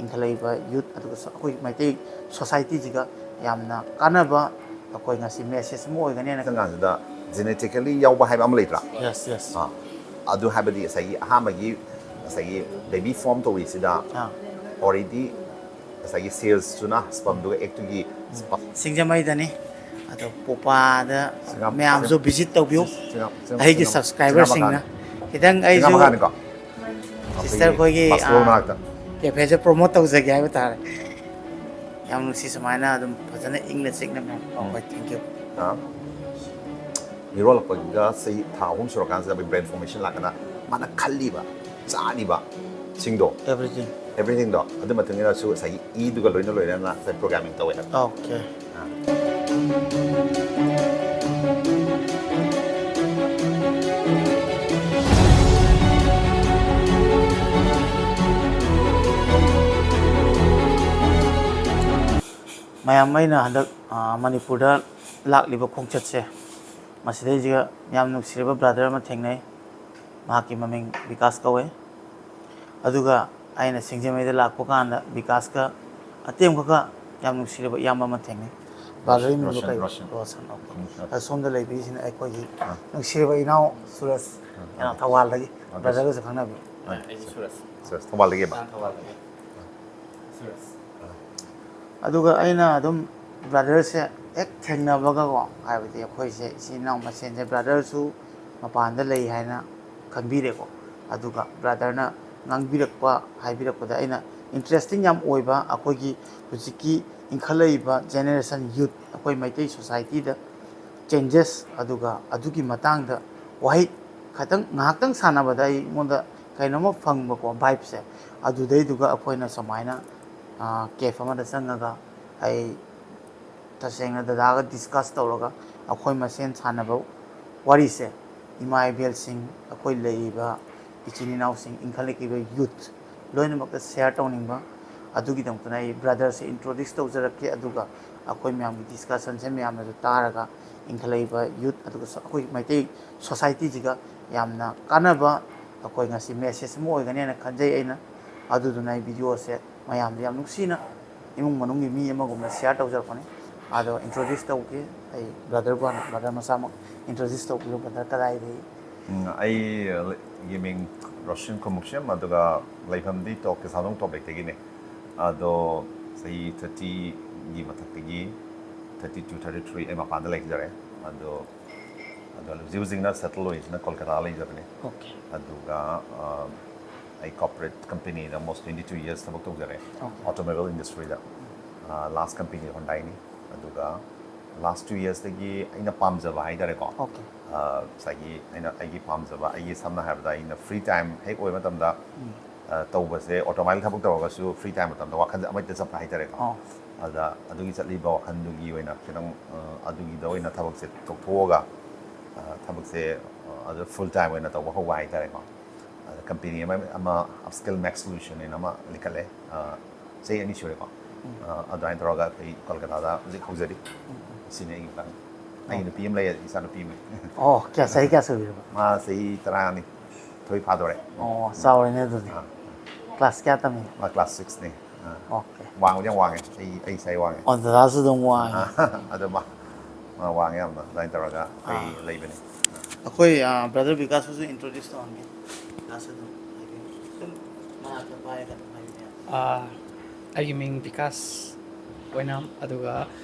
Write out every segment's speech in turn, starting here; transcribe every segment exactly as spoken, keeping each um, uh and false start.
ꯏꯟꯈꯠꯂꯛꯏꯕ ꯌꯨꯠ ꯑꯗꯨꯒ ꯑꯩꯈꯣꯏ ꯃꯩꯇꯩ ꯁꯣꯁꯥꯏꯇꯤꯁꯤꯒ ꯌꯥꯝꯅ ꯀꯥꯟꯅꯕ ꯑꯩꯈꯣꯏ ꯉꯁꯤ ꯃꯦꯁꯦꯖ ꯑꯃ ꯑꯣꯏꯒꯅꯤ ꯍꯥꯏꯅ ꯈꯜꯂꯤ꯫ ꯀꯥꯟꯁꯤꯗ ꯖꯦꯅꯦꯇꯤꯀꯦꯂꯤ ꯌꯥꯎꯕ ꯍꯥꯏꯕ ꯑꯃ ꯂꯩꯇ꯭ꯔꯥ? ꯌꯦꯁ ꯌꯦꯁ ꯑꯥ, ꯑꯗꯨ ꯍꯥꯏꯕꯗꯤ ꯉꯁꯥꯏꯒꯤ ꯑꯍꯥꯟꯕꯒꯤ ꯉꯁꯥꯏꯒꯤ ꯕꯦꯕꯤ ꯐꯣꯔꯝ ꯇꯧꯔꯤꯁꯤꯗ ꯑꯥ ꯑꯣꯜꯔꯦꯗꯤ ꯉꯁꯥꯏꯒꯤ ꯁꯦꯜꯁꯇꯨꯅ ꯁ꯭ꯄꯔꯝꯗꯨꯒ ꯑꯦꯛꯇꯨꯒꯤ ꯁ꯭ꯄꯔꯝ ꯁꯤꯡꯖꯃꯩꯗꯅꯤ꯫ ꯑꯗꯣ ꯄꯣꯄꯥꯗ ꯁꯤꯡꯉꯥ- ꯃꯌꯥꯝꯁꯨ ꯚꯤꯖꯤꯠ ꯇꯧꯕꯤꯌꯨ꯫ ꯁꯤꯡꯉꯥ- ꯁꯤꯡꯉꯥ- ꯑꯩꯒꯤ ꯁꯤꯡꯉꯥ- ꯁꯕꯁꯀ꯭ꯔꯥꯏꯕꯔꯁꯤꯡꯅ ꯁꯤꯡꯉꯥ ꯈꯤꯇꯪ ꯑꯩꯁꯨ ꯁꯤꯡꯉꯥ ꯃꯈꯥꯅꯤꯀꯣ? ꯁꯤꯁꯇꯔ ꯑꯩꯈꯣꯏꯒꯤ ꯃꯥꯁꯀꯣ ꯃꯅꯥꯛꯇ ꯀꯦꯐꯦꯁꯦ ꯄ꯭ꯔꯣꯃꯣꯠ ꯇꯧꯖꯒꯦ ꯍꯥꯏꯕ ꯇꯥꯔꯦ꯫ ꯌꯥꯝ ꯅꯨꯡꯁꯤ ꯁꯨꯃꯥꯏꯅ ꯑꯗꯨꯝ ꯐꯖꯅ ꯏꯪꯅ ꯆꯤꯛꯅ ꯃꯌꯥꯝ ꯍꯣꯏ, ꯊꯦꯡꯀ꯭ꯌꯨ꯫ ꯃꯤꯔꯣꯜꯂꯛꯄꯒ ꯆꯍꯤ ꯊꯥ ꯑꯍꯨꯝ ꯁꯨꯔꯀꯥꯟꯁꯤꯗ ꯑꯩꯈꯣꯏ ꯕ꯭ꯔꯦꯟ ꯐꯣꯔꯃꯦꯁꯟ ꯂꯥꯛꯀꯅ ꯃꯥꯅ ꯈꯜꯂꯤꯕ ꯆꯥꯔꯤꯕ ꯁꯤꯡꯗꯣ ꯑꯦꯚ꯭ꯔꯤꯊꯤꯡ꯫ ꯑꯦꯚ꯭ꯔꯤꯊꯤꯡꯗꯣ ꯑꯗꯨ ꯃꯇꯨꯡ ꯏꯟꯅꯁꯨ ꯉꯁꯥꯏꯒꯤ ꯏꯗꯨꯒ ꯂꯣꯏꯅ ꯂꯣꯏꯅꯅ ꯉꯁꯥꯏ ꯄ꯭ꯔꯣꯒ꯭ꯔꯥꯃꯤꯡ ꯇꯧꯋꯦ ꯍꯥꯏꯕ꯫ ꯑꯣꯀꯦ꯫ ꯃꯌꯥꯝ, ꯑꯩꯅ ꯍꯟꯗꯛ ꯃꯅꯤꯄꯨꯔꯗ ꯂꯥꯛꯂꯤꯕ ꯈꯣꯡꯆꯠꯁꯦ, ꯃꯁꯤꯗꯩꯁꯤꯗ ꯌꯥꯝ ꯅꯨꯡꯁꯤꯔꯕ ꯕ꯭ꯔꯗꯔ ꯑꯃ ꯊꯦꯡꯅꯩ꯫ ꯃꯍꯥꯛꯀꯤ ꯃꯃꯤꯡ ꯕꯤꯀꯥꯁ ꯀꯧꯋꯦ꯫ ꯑꯗꯨꯒ ꯑꯩꯅ ꯁꯤꯡꯖꯃꯩꯗ ꯂꯥꯛꯄ ꯀꯥꯟꯗ ꯕꯤꯀꯥꯁꯀ ꯑꯇꯦꯝꯈꯒ ꯌꯥꯝ ꯅꯨꯡꯁꯤꯔꯕ ꯏꯌꯥꯝꯕ ꯑꯃ ꯊꯦꯡꯅꯩ꯫ ꯕ꯭ꯔꯗꯔꯒꯤ ꯃꯤꯡꯗꯣ ꯔꯣꯁꯟ, ꯀꯩ? ꯔꯣꯁꯟ꯫ ꯔꯣꯁꯟ, ꯑꯣꯀꯦ꯫ ꯎꯝ, ꯔꯣꯁꯟ꯫ ꯑꯁꯣꯝꯗ ꯂꯩꯕꯤꯁꯤꯅ ꯑꯩꯈꯣꯏꯒꯤ ꯅꯨꯡꯁꯤꯔꯕ ꯏꯅꯥꯎ ꯁꯨꯔꯖ, ꯑꯥ, ꯀꯩꯅꯣ, ꯑꯥ꯫ ꯊꯧꯕꯥꯜꯗꯒꯤ꯫ ꯑꯥ, ꯕ꯭ꯔꯗꯔꯒꯁꯨ ꯈꯪꯅꯕꯤꯌꯨ꯫ ꯑꯩꯁꯦ ꯁꯨꯔꯖ꯫ ꯁꯨꯔꯖ, ꯊꯧꯕꯥꯜꯗꯒꯤꯕ? ꯑꯥ, ꯊꯧꯕꯥꯜꯗꯒꯤ꯫ ꯁꯨꯔꯖ꯫ ꯑꯗꯨꯒ ꯑꯩꯅ ꯑꯗꯨꯝ ꯕ꯭ꯔꯗꯔꯁꯦ ꯍꯦꯛ ꯊꯦꯡꯅꯕꯒꯀꯣ, ꯍꯥꯏꯕꯗꯤ ꯑꯩꯈꯣꯏꯁꯦ ꯏꯆꯤꯟ ꯏꯅꯥꯎ ꯃꯁꯦꯟꯁꯦ, ꯕ꯭ꯔꯗꯔꯁꯨ ꯃꯄꯥꯟꯗ ꯂꯩ ꯍꯥꯏꯅ ꯈꯟꯕꯤꯔꯦꯀꯣ꯫ ꯑꯗꯨꯒ ꯕ꯭ꯔꯗꯔꯅ ꯉꯥꯡꯕꯤꯔꯛꯄ, ꯍꯥꯏꯕꯤꯔꯛꯄꯗ ꯑꯩꯅ ꯏꯟꯇꯔꯦꯁꯇꯤꯡ ꯌꯥꯝ ꯑꯣꯏꯕ, ꯑꯩꯈꯣꯏꯒꯤ ꯍꯧꯖꯤꯛꯀꯤ ꯏꯟꯈꯠꯂꯛꯏꯕ ꯖꯦꯅꯦꯔꯦꯁꯟ ꯌꯨꯠ, ꯑꯩꯈꯣꯏ ꯃꯩꯇꯩ ꯁꯣꯁꯥꯏꯇꯤꯗ ꯆꯦꯟꯖꯦꯁ, ꯑꯗꯨꯒ ꯑꯗꯨꯒꯤ ꯃꯇꯥꯡꯗ ꯋꯥꯍꯩ ꯈꯇꯪ, ꯉꯥꯏꯍꯥꯛꯇꯪ ꯁꯥꯟꯅꯕꯗ ꯑꯩꯉꯣꯟꯗ ꯀꯩꯅꯣꯝꯃ ꯐꯪꯕꯀꯣ, ꯚꯥꯏꯕꯁꯦ꯫ ꯑꯗꯨꯗꯩꯗꯨꯒ ꯑꯩꯈꯣꯏꯅ ꯁꯨꯃꯥꯏꯅ, ꯑꯥ, ꯀꯦꯐ ꯑꯃꯗ ꯆꯪꯉꯒ ꯑꯩ ꯇꯁꯦꯡꯅ ꯗꯗꯥꯒ ꯗꯤꯁꯀꯁ ꯇꯧꯔꯒ ꯑꯩꯈꯣꯏ ꯃꯁꯦꯟ ꯁꯥꯟꯅꯕ ꯋꯥꯔꯤꯁꯦ, ꯏꯃꯥ ꯏꯕꯦꯜꯁꯤꯡ, ꯑꯩꯈꯣꯏ ꯂꯩꯔꯤꯕ ꯏꯆꯤꯟ ꯏꯅꯥꯎꯁꯤꯡ, ꯏꯟꯈꯠꯂꯛꯂꯤꯕ ꯌꯨꯠ ꯂꯣꯏꯅꯃꯛꯇ ꯁꯤꯌꯔ ꯇꯧꯅꯤꯡꯕ, ꯑꯗꯨꯒꯤꯗꯃꯛꯇꯅ ꯑꯩ ꯕ꯭ꯔꯗꯔꯁꯦ ꯏꯟꯇ꯭ꯔꯣꯗ꯭ꯌꯨꯁ ꯇꯧꯖꯔꯛꯀꯦ꯫ ꯑꯗꯨꯒ ꯑꯩꯈꯣꯏ ꯃꯌꯥꯝꯒꯤ ꯗꯤꯁꯀꯁꯟꯁꯦ ꯃꯌꯥꯝꯅꯁꯨ ꯇꯥꯔꯒ ꯏꯟꯈꯠꯂꯛꯂꯤꯕ ꯌꯨꯠ, ꯑꯗꯨꯒ ꯑꯩꯈꯣꯏ ꯃꯩꯇꯩ ꯁꯣꯁꯥꯏꯇꯤꯁꯤꯒ ꯌꯥꯝꯅ ꯀꯥꯟꯅꯕ ꯑꯩꯈꯣꯏ ꯉꯁꯤ ꯃꯦꯁꯦꯖ ꯑꯃ ꯑꯣꯏꯒꯅꯤ ꯍꯥꯏꯅ ꯈꯟꯖꯩ ꯑꯩꯅ꯫ ꯑꯗꯨꯗꯨꯅ ꯑꯩ ꯚꯤꯗꯤꯑꯣꯁꯦ ꯃꯌꯥꯝꯗ ꯌꯥꯝ ꯅꯨꯡꯁꯤꯅ ꯏꯃꯨꯡ ꯃꯅꯨꯡꯒꯤ ꯃꯤ ꯑꯃꯒꯨꯝꯅ ꯁꯤꯌꯥꯔ ꯇꯧꯖꯔꯛꯄꯅꯤ꯫ ꯑꯗꯣ ꯏꯟꯇ꯭ꯔꯣꯗ꯭ꯌꯨꯁ ꯇꯧꯒꯦ꯫ ꯑꯩ ꯕ꯭ꯔꯗꯔꯕꯨ ꯍꯥꯟꯅ, ꯕ꯭ꯔꯗꯔ ꯃꯁꯥꯃꯛ ꯏꯟꯇ꯭ꯔꯣꯗ꯭ꯌꯨꯁ ꯇꯧꯕꯤꯌꯨ꯫ ꯕ꯭ꯔꯗꯔ ꯀꯗꯥꯏꯗꯒꯤ? ꯎꯝ, ꯑꯩꯒꯤ ꯃꯤꯡ ꯔꯣꯁꯟ ꯈꯨꯃꯨꯛꯁꯦꯝ, ꯑꯗꯨꯒ ꯂꯩꯐꯝꯗꯤ ꯇꯣꯞ, ꯀꯩꯁꯥꯝꯊꯣꯡ ꯇꯣꯞ ꯂꯩꯇꯒꯤꯅꯦ꯫ ꯑꯗꯣ ꯆꯍꯤ ꯊꯥꯔꯇꯤꯒꯤ ꯃꯊꯛꯇꯒꯤ, ꯊꯥꯔꯇꯤ ꯇꯨ, ꯊꯥꯔꯇꯤ ꯊ꯭ꯔꯤ ꯑꯩ ꯃꯄꯥꯟꯗ ꯂꯩꯖꯔꯦ꯫ ꯑꯗꯣ, ꯑꯗꯣ ꯍꯧꯖꯤꯛ ꯍꯧꯖꯤꯛꯅ ꯁꯦꯇꯜ ꯑꯣꯏꯔꯤꯁꯤꯅ ꯀꯣꯜꯀꯇꯥꯗ ꯂꯩꯖꯕꯅꯦ꯫ ꯑꯣꯀꯦ꯫ ꯑꯗꯨꯒ ꯑ, ꯑꯩ ꯀꯣꯔꯄꯣꯔꯦꯠ ꯀꯝꯄꯅꯤꯗ almost twenty two years ꯊꯕꯛ ꯇꯧꯖꯔꯦ꯫ ꯑꯣꯀꯦ꯫ ꯑꯣꯇꯣꯃꯣꯕꯥꯏꯜ ꯏꯟꯗꯁꯇ꯭ꯔꯤꯗ꯫ ꯂꯥꯁ ꯀꯝꯄꯅꯤ ꯍꯣꯟꯗꯥꯏꯅꯤ꯫ ꯑꯗꯨꯒ ꯂꯥꯁ ꯇꯨ ꯌꯔꯁꯇꯒꯤ ꯑꯩꯅ ꯄꯥꯝꯖꯕ ꯍꯥꯏꯇꯥꯔꯦꯀꯣ꯫ ꯑꯣꯀꯦ꯫ ꯑ, ꯉꯁꯥꯏꯒꯤ ꯑꯩꯅ ꯑꯩꯒꯤ ꯄꯥꯝꯖꯕ, ꯑꯩꯒꯤ ꯁꯝꯅ ꯍꯥꯏꯔꯕꯗ ꯑꯩꯅ ꯐ꯭ꯔꯤ ꯇꯥꯏꯝ ꯍꯦꯛ ꯑꯣꯏꯕ ꯃꯇꯝꯗ, ꯎꯝ꯫ ꯑ, ꯇꯧꯕꯁꯦ, ꯑꯣꯇꯣꯃꯣꯕꯥꯏꯜ ꯊꯕꯛ ꯇꯧꯔꯒꯁꯨ ꯐ꯭ꯔꯤ ꯇꯥꯏꯝ ꯃꯇꯝꯗ ꯋꯥꯈꯜꯁꯦ ꯑꯃꯠꯇ ꯆꯠꯄ ꯍꯥꯏꯇꯥꯔꯦꯀꯣ꯫ ꯑꯣ꯫ ꯑꯗ ꯑꯗꯨꯒꯤ ꯆꯠꯂꯤꯕ ꯋꯥꯈꯜꯗꯨꯒꯤ ꯑꯣꯏꯅ ꯈꯤꯇꯪ, ꯑ, ꯑꯗꯨꯒꯤꯗ ꯑꯣꯏꯅ ꯊꯕꯛꯁꯦ ꯇꯣꯛꯊꯣꯛꯑꯒ, ꯑ, ꯊꯕꯛꯁꯦ, ꯑ, ꯑꯗꯨ ꯐꯨꯜ ꯇꯥꯏꯝ ꯑꯣꯏꯅ ꯇꯧꯕ ꯍꯧꯕ ꯍꯥꯏꯇꯥꯔꯦꯀꯣ꯫ ꯑꯗ ꯀꯝꯄꯦꯅꯤ ꯑꯃ, ꯑꯃ Upskill Max Solution ꯍꯥꯏꯅ ꯑꯃ ꯂꯤꯡꯈꯠꯂꯦ꯫ ꯑ, ꯆꯍꯤ ꯑꯅꯤ ꯁꯨꯔꯦꯀꯣ꯫ ꯎꯝ꯫ ꯑ, ꯑꯗꯨꯃꯥꯏꯅ ꯇꯧꯔꯒ ꯑꯩꯈꯣꯏ ꯀꯣꯜꯀꯇꯥꯗ ꯍꯧꯖꯤꯛ ꯍꯧꯖꯔꯤ꯫ ꯎꯝ, ꯎꯝ꯫ ꯁꯤꯅꯤ ꯑꯩꯒꯤ ꯃꯇꯥꯡ꯫ ꯑꯩꯒꯤ ꯑꯣ꯫ ꯅꯨꯄꯤ ꯑꯃ ꯂꯩ, ꯏꯆꯥ ꯅꯨꯄꯤ ꯑꯃ ꯂꯩ꯫ ꯑꯣ, ꯀꯌꯥ, ꯆꯍꯤ ꯀꯌꯥ ꯁꯨꯕꯤꯔꯕ? ꯃꯥ ꯆꯍꯤ ꯇꯔꯥꯅꯤꯊꯣꯏ ꯐꯥꯗꯣꯔꯦ꯫ ꯑꯣ, ꯆꯥꯎꯔꯦꯅꯦ ꯑꯗꯨꯗꯤ꯫ ꯑꯥ꯫ ꯀ꯭ꯂꯥꯁ ꯀꯌꯥ ꯇꯝꯃꯤ? ꯃꯥ ꯀ꯭ꯂꯥꯁ ꯁꯤꯛꯁꯅꯤ꯫ ꯑꯥ꯫ ꯑꯣꯀꯦ꯫ ꯋꯥꯡꯕꯗꯤ ꯌꯥꯝ ꯋꯥꯡꯉꯦ꯫ ꯑꯩ, ꯑꯩ ꯏꯁꯥ ꯋꯥꯡꯉꯦ꯫ ꯑꯣ, ꯗꯗꯥꯁꯨ ꯑꯗꯨꯝ ꯋꯥꯡꯉꯦ꯫ ꯑꯥ, ꯑꯗꯣ ꯃꯥ, ꯃꯥ ꯋꯥꯡꯉꯦ ꯌꯥꯝꯅ꯫ ꯑꯗꯨꯃꯥꯏꯅ ꯇꯧꯔꯒ ꯑꯩ ꯑꯥ꯫ ꯂꯩꯕꯅꯤ꯫ ꯑꯩꯈꯣꯏ, ꯑ, ꯕ꯭ꯔꯗꯔ ꯕꯤꯀꯥꯁꯄꯨꯁꯨ ꯏꯟꯇ꯭ꯔꯣꯗ꯭ꯌꯨꯁ ꯇꯧꯍꯟꯒꯦ꯫ ꯕꯤꯀꯥꯁ ꯑꯗꯨꯝ ꯍꯥꯏꯗꯤ ꯁꯨꯝ ꯃꯅꯥꯛꯇ ꯄꯥꯏꯔꯒ ꯑꯗꯨꯝ ꯍꯥꯏꯕꯤꯕ ꯌꯥꯅꯤ꯫ ꯑ, ꯑꯩꯒꯤ ꯃꯤꯡ ꯕꯤꯀꯥꯁ ꯑꯣꯏꯅꯥꯝ, ꯑꯗꯨꯒ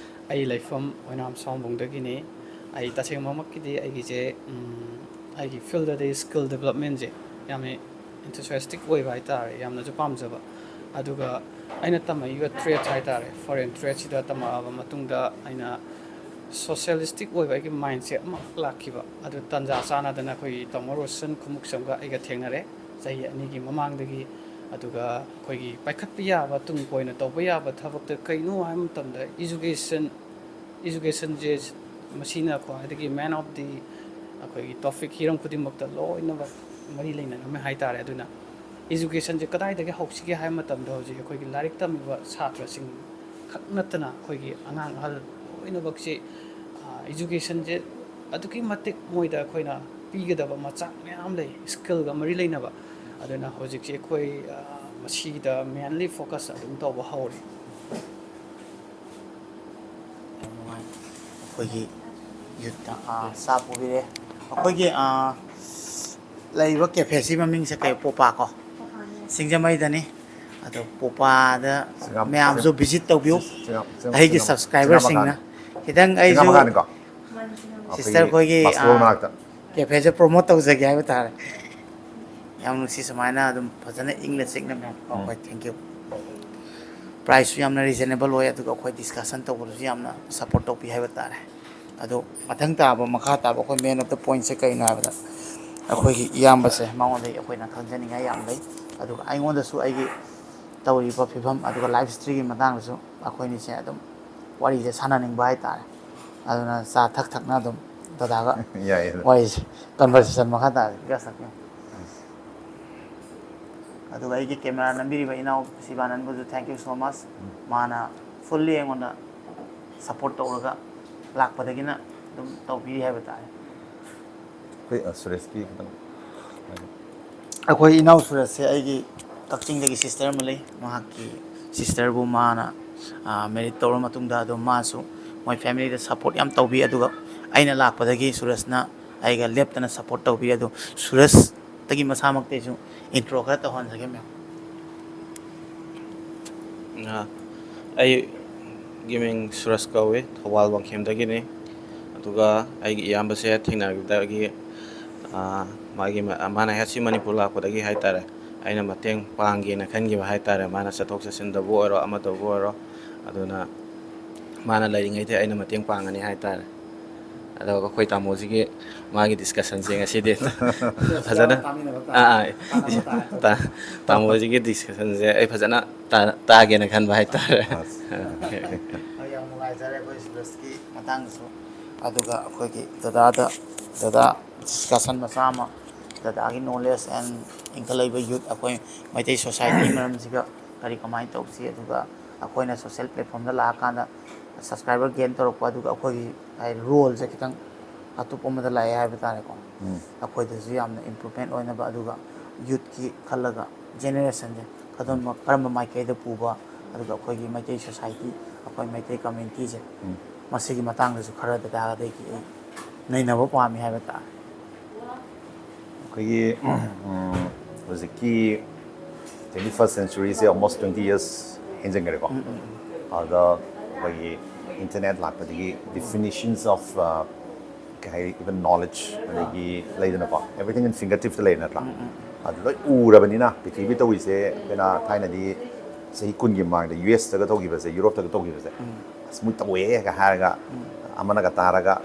ꯑꯩ ꯂꯩꯐꯝ ꯑꯣꯏꯅꯥꯝ ꯁꯥꯋꯣꯝꯕꯨꯡꯗꯒꯤꯅꯤ꯫ ꯑꯩ ꯇꯁꯦꯡꯕꯃꯛꯀꯤꯗꯤ ꯑꯩꯒꯤꯁꯦ, ꯎꯝ, ꯑꯩꯒꯤ ꯐꯤꯜꯗꯗꯤ ꯁ꯭ꯀꯤꯜ ꯗꯤꯕꯂꯞꯃꯦꯟꯁꯦ ꯌꯥꯝꯅ ꯏꯟꯊꯨꯁꯤꯌꯥꯁꯇꯤꯛ ꯑꯣꯏꯕ ꯍꯥꯏꯇꯥꯔꯦ, ꯌꯥꯝꯅꯁꯨ ꯄꯥꯝꯖꯕ꯫ ꯑꯗꯨꯒ ꯑꯩꯅ ꯇꯝꯃꯛꯏꯕ ꯇ꯭ꯔꯦꯗ ꯍꯥꯏꯇꯥꯔꯦ, ꯐꯣꯔꯦꯟ ꯇ꯭ꯔꯦꯗꯁꯤꯗ ꯇꯝꯃꯛꯑꯕ ꯃꯇꯨꯡꯗ ꯑꯩꯅ ꯁꯣꯁꯤꯌꯦꯂꯤꯁꯇꯤꯛ ꯑꯣꯏꯕ ꯑꯩꯒꯤ ꯃꯥꯏꯟꯁꯦꯠ ꯑꯃꯈꯛ ꯂꯥꯛꯈꯤꯕ꯫ ꯑꯗꯨ ꯇꯥꯟꯖꯥ ꯆꯥꯅꯗꯅ ꯑꯩꯈꯣꯏꯒꯤ ꯇꯥꯃꯣ ꯔꯣꯁꯟ ꯈꯨꯃꯨꯛꯁꯝꯒ ꯑꯩꯒ ꯊꯦꯡꯅꯔꯦ ꯆꯍꯤ ꯑꯅꯤꯒꯤ ꯃꯃꯥꯡꯗꯒꯤ꯫ ꯑꯗꯨꯒ ꯑꯩꯈꯣꯏꯒꯤ ꯄꯥꯏꯈꯠꯄ ꯌꯥꯕ, ꯇꯨꯡ ꯀꯣꯏꯅ ꯇꯧꯕ ꯌꯥꯕ ꯊꯕꯛꯇ ꯀꯩꯅꯣ ꯍꯥꯏꯕ ꯃꯇꯝꯗ ꯏꯖꯨꯀꯦꯁꯟ, ꯏꯖꯨꯀꯦꯁꯟꯁꯦ ꯃꯁꯤꯅ ꯈ꯭ꯋꯥꯏꯗꯒꯤ ꯃꯦꯟ ꯑꯣꯐ ꯗꯤ, ꯑꯩꯈꯣꯏꯒꯤ ꯇꯣꯄꯤꯛ ꯍꯤꯔꯝ ꯈꯨꯗꯤꯡꯃꯛꯇ ꯂꯣꯏꯅꯃꯛ ꯃꯔꯤ ꯂꯩꯅꯔꯝꯃꯦ ꯍꯥꯏꯇꯥꯔꯦ꯫ ꯑꯗꯨꯅ ꯏꯖꯨꯀꯦꯁꯟꯁꯦ ꯀꯗꯥꯏꯗꯒꯤ ꯍꯧꯁꯤꯒꯦ ꯍꯥꯏꯕ ꯃꯇꯝꯗ ꯍꯧꯖꯤꯛ ꯑꯩꯈꯣꯏꯒꯤ ꯂꯥꯏꯔꯤꯛ ꯇꯝꯃꯤꯕ ꯁꯥꯇ꯭ꯔꯁꯤꯡ ꯈꯛ ꯅꯠꯇꯅ ꯑꯩꯈꯣꯏꯒꯤ ꯑꯉꯥꯡ ꯑꯍꯜ ꯂꯣꯏꯅꯃꯛꯁꯤ, ꯑ, ꯏꯖꯨꯀꯦꯁꯟꯁꯦ ꯑꯗꯨꯛꯀꯤ ꯃꯇꯤꯛ ꯃꯣꯏꯗ ꯑꯩꯈꯣꯏꯅ ꯄꯤꯒꯗꯕ ꯃꯆꯥꯛ ꯃꯌꯥꯝ ꯂꯩ, ꯁ꯭ꯀꯤꯜꯒ ꯃꯔꯤ ꯂꯩꯅꯕ꯫ ꯑꯗꯨꯅ ꯍꯧꯖꯤꯛꯁꯤ ꯑꯩꯈꯣꯏ, ꯑ, ꯃꯁꯤꯒꯤꯗ mainly focus ꯑꯗꯨꯝ ꯇꯧꯕ ꯍꯧꯔꯦ꯫ ꯌꯥꯝ ꯅꯨꯡꯉꯥꯏ꯫ ꯑꯩꯈꯣꯏꯒꯤ youth ꯇ, ꯑꯥ, ꯆꯥ ꯄꯨꯕꯤꯔꯦ꯫ ꯑꯩꯈꯣꯏꯒꯤ, ꯑꯥ, ꯂꯩꯔꯤꯕ cafe ꯁꯤ ꯃꯃꯤꯡꯁꯦ ꯀꯩ? ꯄꯣꯄꯥ ꯀꯣ? ꯁꯤꯡꯖꯃꯩꯗꯅꯤ꯫ ꯑꯗꯣ ꯄꯣꯄꯥꯗ ꯆꯤꯡꯉꯝ-, ꯃꯌꯥꯝꯁꯨ visit ꯇꯧꯕꯤꯌꯨ꯫ ꯆꯤꯡꯉꯝ-, ꯆꯤꯡꯉꯝ-, ꯑꯩꯒꯤ ꯆꯤꯡꯉꯝ-, subscriber ꯁꯤꯡꯅ꯫ ꯆꯤꯡꯉꯝ-, ꯈꯤꯇꯪ ꯑꯩꯁꯨ ꯆꯤꯡꯉꯝ-, ꯀꯥꯅꯤꯀꯣ? Sister ꯑꯩꯈꯣꯏꯒꯤ, ꯈꯣꯏꯒꯤ, ꯕꯥꯁꯀꯦꯠ ꯍꯣꯜ ꯑꯥ, ꯃꯅꯥꯛꯇ꯫ Cafe ꯁꯦ promote ꯇꯧꯖꯒꯦ ꯍꯥꯏꯕ ꯇꯥꯔꯦ꯫ ꯌꯥꯝ ꯅꯨꯡꯁꯤ ꯁꯨꯃꯥꯏꯅ ꯑꯗꯨꯝ ꯐꯖꯅ ꯏꯪꯅ ꯆꯤꯛꯅ ꯃꯌꯥꯝ ꯀꯣ꯫ ꯎꯝ꯫ ꯑꯩꯈꯣꯏ thank you꯫ Price ꯁꯨ ꯌꯥꯝꯅ reasonable ꯑꯣꯏ, ꯑꯗꯨꯒ ꯑꯩꯈꯣꯏ discussion ꯇꯧꯕꯗꯁꯨ ꯌꯥꯝꯅ support ꯇꯧꯕꯤ ꯍꯥꯏꯕ ꯇꯥꯔꯦ꯫ ꯑꯗꯣ ꯃꯊꯪ ꯇꯥꯕ, ꯃꯈꯥ ꯇꯥꯕ ꯑꯩꯈꯣꯏ main of the point ꯁꯦ ꯀꯩꯅꯣ ꯍꯥꯏꯕꯗ, ꯑꯩꯈꯣꯏꯒꯤ ꯏꯌꯥꯝꯕꯁꯦ, ꯃꯉꯣꯟꯗꯒꯤ ꯑꯩꯈꯣꯏꯅ ꯈꯪꯖꯅꯤꯡꯉꯥꯏ ꯌꯥꯝ ꯂꯩ꯫ ꯑꯗꯨꯒ ꯑꯩꯉꯣꯟꯗꯁꯨ ꯑꯩꯒꯤ ꯇꯧꯔꯤꯕ ꯐꯤꯕꯝ, ꯑꯗꯨꯒ life history ꯒꯤ ꯃꯇꯥꯡꯗꯁꯨ ꯑꯩꯈꯣꯏꯅꯤꯁꯦ ꯑꯗꯨꯝ ꯋꯥꯔꯤꯁꯦ ꯁꯥꯟꯅꯅꯤꯡꯕ ꯍꯥꯏꯇꯥꯔꯦ꯫ ꯑꯗꯨꯅ ꯆꯥ ꯊꯛ ꯊꯛꯅ ꯑꯗꯨꯝ ꯗꯗꯥꯒ ꯌꯥꯏꯌꯦ꯫ ꯋꯥꯔꯤꯁꯦ, conversation ꯃꯈꯥ ꯇꯥꯔꯁꯤ꯫ ꯒ꯭ꯌꯥꯁ ꯊꯛꯄꯤꯌꯨ꯫ ꯑꯗꯨꯒ ꯑꯩꯒꯤ camera ꯅꯝꯕꯤꯔꯤꯕ ꯏꯅꯥꯎ ꯁꯤꯕꯥꯅꯟꯕꯨꯁꯨ thank you so much꯫ ꯎꯝ꯫ ꯃꯥꯅ fully ꯑꯩꯉꯣꯟꯗ support ꯇꯧꯔꯒ ꯂꯥꯛꯄꯗꯒꯤꯅ ꯑꯗꯨꯝ ꯇꯧꯕꯤꯔꯤ ꯍꯥꯏꯕ ꯇꯥꯔꯦ꯫ ꯑꯩꯈꯣꯏ, ꯑ, ꯁꯨꯔꯦꯁꯀꯤ ꯈꯤꯇꯪ ꯍꯥꯏꯕꯤꯌꯨ꯫ ꯑꯩꯈꯣꯏ ꯏꯅꯥꯎ ꯁꯨꯔꯦꯁꯁꯦ ꯑꯩꯒꯤ ꯀꯛꯆꯤꯡꯗꯒꯤ sister ꯑꯃ ꯂꯩ꯫ ꯃꯍꯥꯛꯀꯤ sister ꯕꯨ ꯃꯥꯅ, ꯑ, married ꯇꯧꯔ ꯃꯇꯨꯡꯗ ꯑꯗꯨꯝ ꯃꯥꯁꯨ ꯃꯣꯏ family ꯗ support ꯌꯥꯝ ꯇꯧꯕꯤ꯫ ꯑꯗꯨꯒ ꯑꯩꯅ ꯂꯥꯛꯄꯗꯒꯤ ꯁꯨꯔꯦꯁꯅ ꯑꯩꯒ ꯂꯦꯞꯇꯅ support ꯇꯧꯕꯤ꯫ ꯑꯗꯨ ꯁꯨꯔꯦꯁꯇꯒꯤ ꯃꯁꯥꯃꯛꯇꯩꯁꯨ intro ꯈꯔ ꯇꯧꯍꯟꯖꯒꯦ, ma'am꯫ ꯑ, ꯑꯩꯒꯤ ꯃꯤꯡ ꯁꯨꯔꯖ ꯀꯧꯏ, ꯊꯧꯕꯥꯜ ꯋꯥꯡꯈꯦꯝꯗꯒꯤꯅꯤ꯫ ꯑꯗꯨꯒ ꯑꯩꯒꯤ ꯏꯌꯥꯝꯕꯁꯦ ꯊꯦꯡꯅꯈꯤꯕꯗꯒꯤ, ꯑ, ꯃꯥꯒꯤ ꯃ-, ꯃꯥꯅ ꯍꯦꯛ ꯁꯤ ꯃꯅꯤꯄꯨꯔ ꯂꯥꯛꯄꯗꯒꯤ ꯍꯥꯏꯇꯥꯔꯦ, ꯑꯩꯅ ꯃꯇꯦꯡ ꯄꯥꯡꯒꯦꯅ ꯈꯟꯈꯤꯕ ꯍꯥꯏꯇꯥꯔꯦ꯫ ꯃꯥꯅ ꯆꯠꯊꯣꯛ ꯆꯠꯁꯤꯟꯗꯕꯨ ꯑꯣꯏꯔꯣ, ꯑꯃꯗꯕꯨ ꯑꯣꯏꯔꯣ꯫ ꯑꯗꯨꯅ ꯃꯥꯅ ꯂꯩꯔꯤꯉꯩꯗꯤ ꯑꯩꯅ ꯃꯇꯦꯡ ꯄꯥꯡꯒꯅꯤ ꯍꯥꯏꯇꯥꯔꯦ꯫ ꯑꯗꯣ ꯑꯩꯈꯣꯏ ꯇꯥꯃꯣꯁꯤꯒꯤ ꯃꯥꯒꯤ discussion ꯁꯦ ꯉꯁꯤꯗꯤ ꯐꯖꯅ, ꯇꯥꯃꯤꯟꯅꯕ ꯇꯥꯔꯦ꯫ ꯑꯥ, ꯑꯥ꯫ ꯇꯥꯟꯅꯕ ꯇꯥꯔꯦ꯫ ꯇꯥ-, ꯇꯥꯃꯣꯁꯤꯒꯤ discussion ꯁꯦ ꯑꯩ ꯐꯖꯅ ꯇꯥ-, ꯇꯥꯒꯦꯅ ꯈꯟꯕ ꯍꯥꯏꯇꯥꯔꯦ꯫ ꯑꯁ꯫ Okay, okay. ꯑꯩ ꯌꯥꯝ ꯅꯨꯡꯉꯥꯏꯖꯔꯦ ꯑꯩꯈꯣꯏ ꯁꯨꯔꯖꯀꯤ ꯃꯇꯥꯡꯗꯁꯨ꯫ ꯑꯗꯨꯒ ꯑꯩꯈꯣꯏꯒꯤ ꯗꯗꯥꯗ, ꯗꯗꯥ discussion ꯃꯆꯥ ꯑꯃ, ꯗꯗꯥꯒꯤ knowledge and ꯏꯟꯈꯠꯂꯛꯏꯕ youth ꯑꯩꯈꯣꯏ ꯃꯩꯇꯩ society ꯃꯔꯝꯁꯤꯒ ꯀꯔꯤ ꯀꯃꯥꯏꯅ ꯇꯧꯁꯤ, ꯑꯗꯨꯒ ꯑꯩꯈꯣꯏꯅ social platform ꯗ ꯂꯥꯛꯑꯀꯥꯟꯗ subscriber gain ꯇꯧꯔꯛꯄ, ꯑꯗꯨꯒ ꯑꯩꯈꯣꯏꯒꯤ ꯍꯥꯏꯗꯤ role ꯁꯦ ꯈꯤꯇꯪ ꯑꯇꯣꯞꯄ ꯑꯃꯗ ꯂꯥꯛꯑꯦ ꯍꯥꯏꯕ ꯇꯥꯔꯦꯀꯣ꯫ ꯎꯝ꯫ ꯑꯩꯈꯣꯏꯗꯁꯨ ꯌꯥꯝꯅ improvement ꯑꯣꯏꯅꯕ, ꯑꯗꯨꯒ youth ꯀꯤ ꯈꯜꯂꯒ generation ꯁꯦ ꯑꯗꯣꯝꯅ ꯀꯔꯝꯕ ꯃꯥꯏꯀꯩꯗ ꯄꯨꯕ, ꯑꯗꯨꯒ ꯑꯩꯈꯣꯏꯒꯤ ꯃꯩꯇꯩ society, ꯑꯩꯈꯣꯏ ꯃꯩꯇꯩ communityꯁꯦ, ꯃꯁꯤꯒꯤ ꯃꯇꯥꯡꯗꯁꯨ ꯈꯔ ꯗꯗꯥꯗꯒꯤ ꯑꯩ ꯅꯩꯅꯕ ꯄꯥꯝꯃꯤ ꯍꯥꯏꯕ ꯇꯥꯔꯦ꯫ ꯑꯩꯈꯣꯏꯒꯤ ꯎꯝ, ꯍꯧꯖꯤꯛꯀꯤ twenty first centuryꯁꯦ almost twenty years ꯍꯦꯟꯖꯟꯈ꯭ꯔꯦꯀꯣ꯫ ꯑꯗ ꯑꯩꯈꯣꯏꯒꯤ internet ꯂꯥꯛꯄꯗꯒꯤ definitions of uh, ꯀꯩ ꯍꯥꯏ even knowledge ꯑꯗꯒꯤ ꯂꯩꯗꯅꯀꯣ, everything in fingertipꯇ ꯂꯩꯔꯦ ꯅꯠꯇ꯭ꯔꯥ? ꯑꯗꯨ ꯂꯣꯏ ꯎꯔꯕꯅꯤꯅ ꯄ꯭ꯔꯤꯊꯤꯕꯤ ꯇꯧꯔꯤꯁꯦ ꯑꯩꯈꯣꯏꯅ ꯊꯥꯏꯅꯗꯤ ꯆꯍꯤ ꯀꯨꯟꯒꯤ ꯃꯃꯥꯡꯗ ꯌꯨ ꯑꯦꯁꯇꯒ ꯇꯧꯈꯤꯕꯁꯦ, ꯌꯨꯔꯣꯞꯇꯒ ꯇꯧꯈꯤꯕꯁꯦ, ꯑꯁ ꯃꯣꯏ ꯇꯧꯋꯦꯒ ꯍꯥꯏꯔꯒ ꯑꯃꯅꯒ ꯇꯥꯔꯒ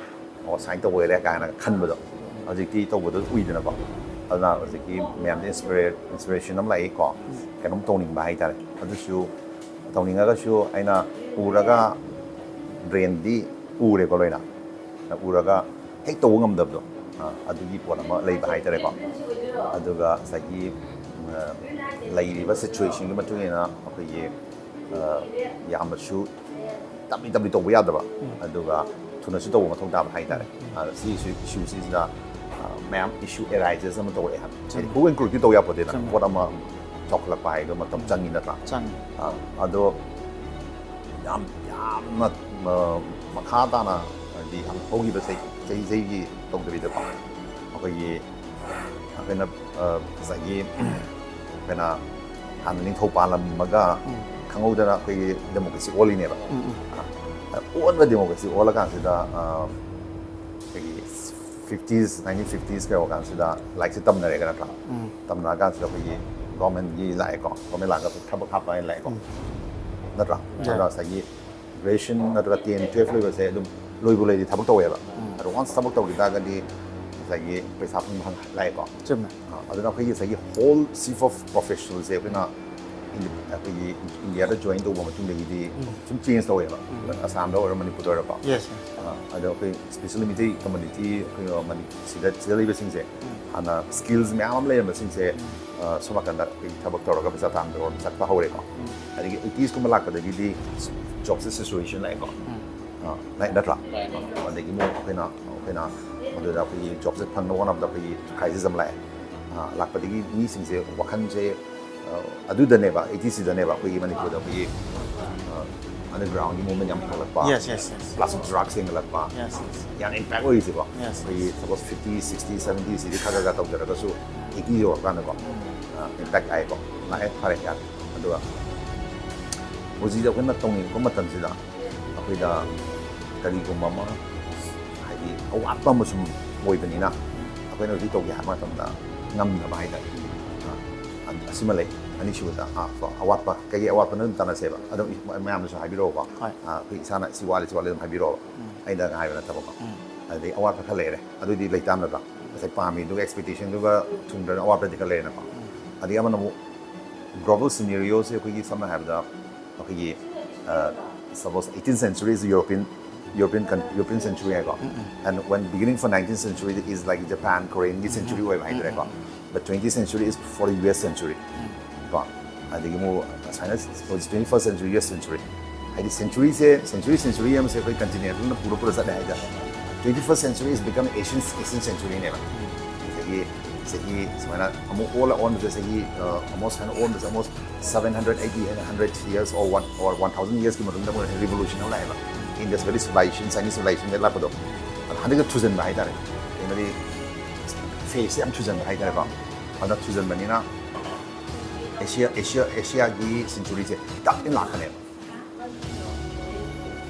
ꯑꯣ ꯁꯨꯃꯥꯏꯅ ꯇꯧꯕ ꯑꯣꯏꯔꯦ ꯀꯥꯏꯅ ꯈꯟꯕꯗꯣ꯫ ꯍꯧꯖꯤꯛꯇꯤ ꯇꯧꯕꯗꯣ ꯎꯏꯗꯅꯀꯣ꯫ ꯑꯗꯨꯅ ꯍꯧꯖꯤꯛꯀꯤ ꯃꯌꯥꯝꯗ inspira inspiration ꯑꯃ ꯂꯥꯛꯏꯀꯣ꯫ ꯀꯩꯅꯣꯝ ꯇꯧꯅꯤꯡꯕ ꯍꯥꯏꯇꯥꯔꯦ꯫ ꯑꯗꯨꯁꯨ ꯇꯧꯅꯤꯡꯉꯒꯁꯨ ꯑꯩꯅ ꯎꯔꯒ brainꯗꯤ ꯎꯔꯦꯀꯣ ꯂꯣꯏꯅ꯫ ꯎꯔꯒ ꯍꯦꯛ ꯇꯧꯕ ꯉꯝꯗꯕꯗꯣ, ꯑ, ꯑꯗꯨꯒꯤ ꯄꯣꯠ ꯑꯃ ꯂꯩꯕ ꯍꯥꯏꯇꯥꯔꯦꯀꯣ꯫ ꯑꯗꯨꯒ ꯉꯁꯥꯏꯒꯤ ꯎꯝ, ꯂꯩꯔꯤꯕ situationꯒꯤ ꯃꯇꯨꯡ ꯏꯟꯅ ꯑꯩꯈꯣꯏꯒꯤ ꯑ, ꯌꯥꯝꯅꯁꯨ ꯇꯞꯂꯤ ꯇꯞꯂꯤ ꯇꯧꯕ ꯌꯥꯗꯕ, ꯑꯗꯨꯒ ꯊꯨꯅꯁꯨ ꯇꯧꯕ ꯃꯊꯧ ꯇꯥꯕ ꯍꯥꯏꯇꯥꯔꯦ꯫ ꯑ, ꯁꯤꯒꯤꯁꯨ issueꯁꯤꯗ ꯑ, ꯃꯌꯥꯝ issue arises ꯑꯃ ꯇꯧꯔꯛꯑꯦ ꯍꯥꯏꯕ꯫ ꯍꯥꯏꯗꯤ ꯍꯨ ꯑꯦꯟ ꯀ꯭ꯔꯨꯛꯇꯤ ꯇꯧ ꯌꯥꯄꯣꯠꯇꯦꯗꯅ꯫ ꯄꯣꯠ ꯑꯃ ꯆꯥꯎꯈꯠꯂꯛꯄ ꯍꯥꯏꯗꯣ ꯃꯇꯝ ꯆꯪꯉꯤ ꯅꯠꯇ꯭ꯔꯥ? ꯆꯪꯉꯤ꯫ ꯑ, ꯑꯗꯣ ꯌꯥꯝ ꯌꯥꯝꯅ ꯑ, ꯃꯈꯥ ꯇꯥꯅ ꯍꯥꯏꯗꯤ ꯌꯥꯝ ꯍꯧꯈꯤꯕ ꯆꯍꯤ ꯆꯍꯤ ꯆꯍꯤꯒꯤ ꯇꯧꯗꯕꯤꯗꯀꯣ, ꯑꯩꯈꯣꯏꯒꯤ ꯑꯩꯈꯣꯏꯅ ꯑ, ꯉꯁꯥꯏꯒꯤ ꯑꯩꯈꯣꯏꯅ ꯍꯥꯟꯅ ꯅꯤꯡꯊꯧ ꯄꯥꯜꯂꯝꯃꯒ ꯈꯪꯍꯧꯗꯅ ꯑꯩꯈꯣꯏꯒꯤ democracy ꯑꯣꯜꯂꯤꯅꯦꯕ꯫ ꯑ, ꯑꯣꯟꯕ democracy ꯑꯣꯜꯂꯀꯥꯟꯁꯤꯗ ꯑ, ꯑꯩꯈꯣꯏꯒꯤ fifties nineteen fifties ꯀꯩ ꯌꯧꯔꯀꯥꯟꯁꯤꯗ ꯂꯥꯏꯔꯤꯛꯁꯦ ꯇꯝꯅꯔꯦꯒ ꯅꯠꯇ꯭ꯔꯥ? ꯇꯝꯅꯔꯀꯥꯟꯁꯤꯗ ꯑꯩꯈꯣꯏꯒꯤ governmentꯒꯤ ꯂꯥꯛꯑꯦꯀꯣ, government ꯂꯥꯛꯑꯒ ꯊꯕꯛ ꯍꯥꯞꯄ ꯍꯥꯏꯅ ꯂꯥꯛꯑꯦꯀꯣ꯫ ꯅꯠꯇ꯭ꯔꯥ? ꯑꯗꯨꯅ ꯉꯁꯥꯏꯒꯤ graduation ꯅꯠꯇ꯭ꯔꯒ ten twelve ꯂꯣꯏꯕꯁꯦ ꯑꯗꯨꯝ ꯂꯣꯏꯕꯨ ꯂꯩꯔꯗꯤ ꯊꯕꯛ ꯇꯧꯋꯦꯕ꯫ ꯑꯗꯣ once ꯊꯕꯛ ꯇꯧꯈꯤ ꯇꯥꯔꯒꯗꯤ ꯉꯁꯥꯏꯒꯤ ꯄꯩꯁꯥ ꯐꯪꯕ ꯍꯪ- ꯂꯥꯛꯑꯦꯀꯣ꯫ ꯆꯨꯝꯃꯦ꯫ ꯑ, ꯑꯗꯨꯅ ꯑꯩꯈꯣꯏꯒꯤ ꯉꯁꯥꯏꯒꯤ whole sieve of professionalꯁꯦ ꯑꯩꯈꯣꯏꯅ ꯏꯟꯗꯤ- ꯑꯩꯈꯣꯏꯒꯤ ꯏꯟꯗꯤꯌꯥꯗ join ꯇꯧꯕ ꯃꯇꯨꯡꯗꯒꯤꯗꯤ ꯁꯨꯝ change ꯇꯧꯋꯦꯕ꯫ ꯑꯁꯥꯝꯗ ꯑꯣꯏꯔꯣ ꯃꯅꯤꯄꯨꯔꯗ ꯑꯣꯏꯔꯣꯀꯣ꯫ Yes, sir. ꯑ, ꯑꯗꯣ ꯑꯩꯈꯣꯏ specially ꯃꯤꯇꯩ community ꯑꯩꯈꯣꯏ ꯃꯅꯤ- ꯁꯤꯗ ꯁꯤꯗ ꯂꯩꯕꯁꯤꯡꯁꯦ ꯍꯥꯟꯅ skills ꯃꯌꯥꯝ ꯑꯃ ꯂꯩꯔꯝꯕꯁꯤꯡꯁꯦ ꯑ, ꯁꯣꯝ ꯅꯥꯀꯟꯗ ꯑꯩꯈꯣꯏ ꯊꯕꯛ ꯇꯧꯔꯒ ꯄꯩꯁꯥ ꯇꯥꯟꯕꯔꯣꯝ ꯆꯠꯄ ꯍꯧꯔꯦꯀꯣ꯫ ꯑꯗꯒꯤ eightiesꯀꯨꯝꯕ ꯂꯥꯛꯄꯗꯒꯤꯗꯤ jobꯁꯦ saturation ꯂꯥꯛꯑꯦꯀꯣ꯫ ꯑ, ꯂꯥꯛꯑꯦ ꯅꯠꯇ꯭ꯔꯥ? ꯑꯗꯒꯤ ꯑꯃꯨꯛ ꯑꯩꯈꯣꯏꯅ ꯑꯩꯈꯣꯏꯅ ꯃꯗꯨꯗ ꯑꯩꯈꯣꯏꯒꯤ jobꯁꯦ ꯐꯪꯅꯕ ꯍꯣꯠꯅꯕꯗ ꯑꯩꯈꯣꯏꯒꯤ crisis ꯑꯃ ꯂꯥꯛꯑꯦ꯫ ꯑ, ꯂꯥꯛꯄꯗꯒꯤ ꯃꯤꯁꯤꯡꯁꯦ ꯋꯥꯈꯜꯁꯦ ꯑ, ꯑꯗꯨꯗꯅꯦꯕ, ꯑꯩꯠꯇꯤꯁꯤꯗꯅꯦꯕ ꯑꯩꯈꯣꯏꯒꯤ ꯃꯅꯤꯄꯨꯔꯗ ꯑꯩꯈꯣꯏꯒꯤ ꯑꯟꯗꯔꯒ꯭ꯔꯥꯎꯟꯒꯤ ꯃꯨꯚꯃꯦꯟ ꯌꯥꯝ ꯍꯧꯒꯠꯂꯛꯄ, Yes, yes, yes. Plastic drugs ꯍꯦꯟꯒꯠꯂꯛꯄ, Yes, yes. ꯌꯥꯝ ꯏꯝꯄꯦꯛ ꯑꯣꯏꯔꯤꯁꯦꯀꯣ꯫ Yes, yes. ꯑꯩꯈꯣꯏꯒꯤ ꯁꯄꯣꯁ ꯐꯤꯐꯇꯤ, ꯁꯤꯛꯁꯇꯤ, ꯁꯚꯦꯟꯇꯤꯁꯤꯗꯤ ꯈꯔ ꯈꯔ ꯈꯔ ꯇꯧꯖꯔꯒꯁꯨ ꯑꯩꯠꯇꯤ ꯌꯧꯔꯀꯥꯟꯗꯀꯣ ꯏꯝꯄꯦꯛ ꯂꯥꯛꯑꯦꯀꯣ꯫ ꯂꯥꯛꯑꯦ, ꯐꯔꯦ, ꯌꯥꯔꯦ꯫ ꯑꯗꯨꯒ ꯍꯧꯖꯤꯛ ꯑꯩꯈꯣꯏꯅ ꯇꯧꯅꯤꯡꯉꯛꯄ ꯃꯇꯝꯁꯤꯗ ꯑꯩꯈꯣꯏꯗ ꯀꯔꯤꯒꯨꯝꯕ ꯑꯃ, ꯍꯥꯏꯗꯤ ꯑꯋꯥꯠꯄ ꯑꯃ ꯁꯨꯝ ꯑꯣꯏꯕꯅꯤꯅ ꯑꯩꯈꯣꯏꯅ ꯍꯧꯖꯤꯛ ꯇꯧꯒꯦ ꯍꯥꯏꯕ ꯃꯇꯝꯗ ꯉꯝꯗꯕ ꯍꯥꯏꯇꯥꯔꯦ꯫ ꯑ, ꯑꯁꯤꯃ ꯂꯩ꯫ ꯑꯅꯤꯁꯨꯕꯗ, ꯑ, ꯑꯋꯥꯠꯄ, ꯀꯩꯀꯩ ꯑꯋꯥꯠꯄꯅꯣ ꯑꯗꯨꯝ ꯇꯥꯟꯅꯁꯦꯕ꯫ ꯑꯗꯨꯝ ꯃꯌꯥꯝꯅꯁꯨ ꯍꯥꯏꯕꯤꯔꯛꯑꯣꯀꯣ꯫ ꯍꯣꯏ꯫ ꯑ, ꯑꯩꯈꯣꯏ ꯏꯁꯥꯅ ꯁꯤ ꯋꯥꯠꯂꯤ, ꯁꯤ ꯋꯥꯠꯂꯤ ꯑꯗꯨꯝ ꯍꯥꯏꯕꯤꯔꯛꯑꯣꯕ꯫ ꯑꯩꯅ ꯍꯥꯏꯕ ꯅꯠꯇꯕꯀꯣ꯫ ꯑꯗꯩ ꯑꯋꯥꯠꯄ ꯈꯔ ꯂꯩꯔꯦ, ꯑꯗꯨꯗꯤ ꯂꯩꯇꯥꯕ ꯅꯠꯇ꯭ꯔꯥ? ꯉꯁꯥꯏ ꯄꯥꯝꯃꯤꯗꯨꯒ ꯑꯦꯛꯁꯄꯦꯛꯇꯦꯁꯟꯗꯨꯒ ꯊꯨꯡꯗ꯭ꯔꯒ ꯑꯋꯥꯠꯄꯗꯤ ꯈꯔ ꯂꯩꯔꯦꯅꯀꯣ꯫ ꯑꯗꯒꯤ ꯑꯃꯅ ꯑꯃꯨꯛ ꯒ꯭ꯂꯣꯕꯜ ꯁꯤꯅꯦꯔꯤꯑꯣꯁꯦ ꯑꯩꯈꯣꯏꯒꯤ ꯁꯝꯅ ꯍꯥꯏꯔꯕꯗ ꯑꯩꯈꯣꯏꯒꯤ suppose eighteenth century is European, European, European century ꯍꯥꯏꯀꯣ꯫ And when beginning for nineteenth century is like Japan, Koreanꯒꯤ century ꯑꯣꯏꯕ ꯍꯥꯏꯇꯥꯔꯦꯀꯣ꯫ But twentieth century is for the U S century ꯀꯣ꯫ ꯑꯗꯒꯤ ꯑꯃꯨꯛ ꯁꯨꯃꯥꯏꯅ twenty first century, U S century, ꯍꯥꯏꯗꯤ ꯁꯦꯟꯆꯨꯔꯤꯁꯦ, century century ꯑꯃꯁꯦ ꯑꯩꯈꯣꯏ ꯀꯟꯇꯤꯅꯦꯟꯇꯜꯅ ꯄꯨꯔ ꯄꯨꯔ ꯆꯠꯂꯦ ꯍꯥꯏꯇꯥꯔꯦ꯫ Twenty first century is become Asian, Asian centuryꯅꯦꯕ꯫ ꯑꯗꯒꯤ ꯆꯍꯤ ꯁꯨꯃꯥꯏꯅ ꯑꯃꯨꯛ ꯑꯣꯜꯂ ꯑꯣꯟꯕꯁꯦ ꯆꯍꯤ ꯑ, almost ꯍꯥꯏꯅ ꯑꯣꯟꯕꯁꯦ almost seven hundred, eighty, hundred years or one, or one thousand yearsꯀꯤ ꯃꯇꯨꯡꯗ ꯑꯃꯨꯛ ꯔꯤꯚꯣꯂꯨꯁꯟ ꯑꯃ ꯂꯥꯛꯑꯦꯕ꯫ Indus Valley civilization, Chinese civilizationꯗ ꯂꯥꯛꯄꯗꯣ꯫ ꯑꯗꯣ ꯍꯟꯗꯛꯇ ꯊꯨꯖꯟꯕ ꯍꯥꯏꯇꯥꯔꯦ꯫ ꯀꯩꯅꯣꯗꯤ ꯐꯦꯁꯁꯦ ꯌꯥꯝ ꯊꯨꯖꯟꯕ ꯍꯥꯏꯇꯥꯔꯦꯀꯣ꯫ ꯑꯗꯨꯅ ꯊꯨꯖꯟꯕꯅꯤꯅ ꯑꯦꯁꯤꯌꯥ, ꯑꯦꯁꯤꯌꯥ, ꯑꯦꯁꯤꯌꯥꯒꯤ ꯁꯦꯟꯆꯨꯔꯤꯁꯦ ꯇꯞꯅ ꯂꯥꯛꯀꯅꯦꯕ꯫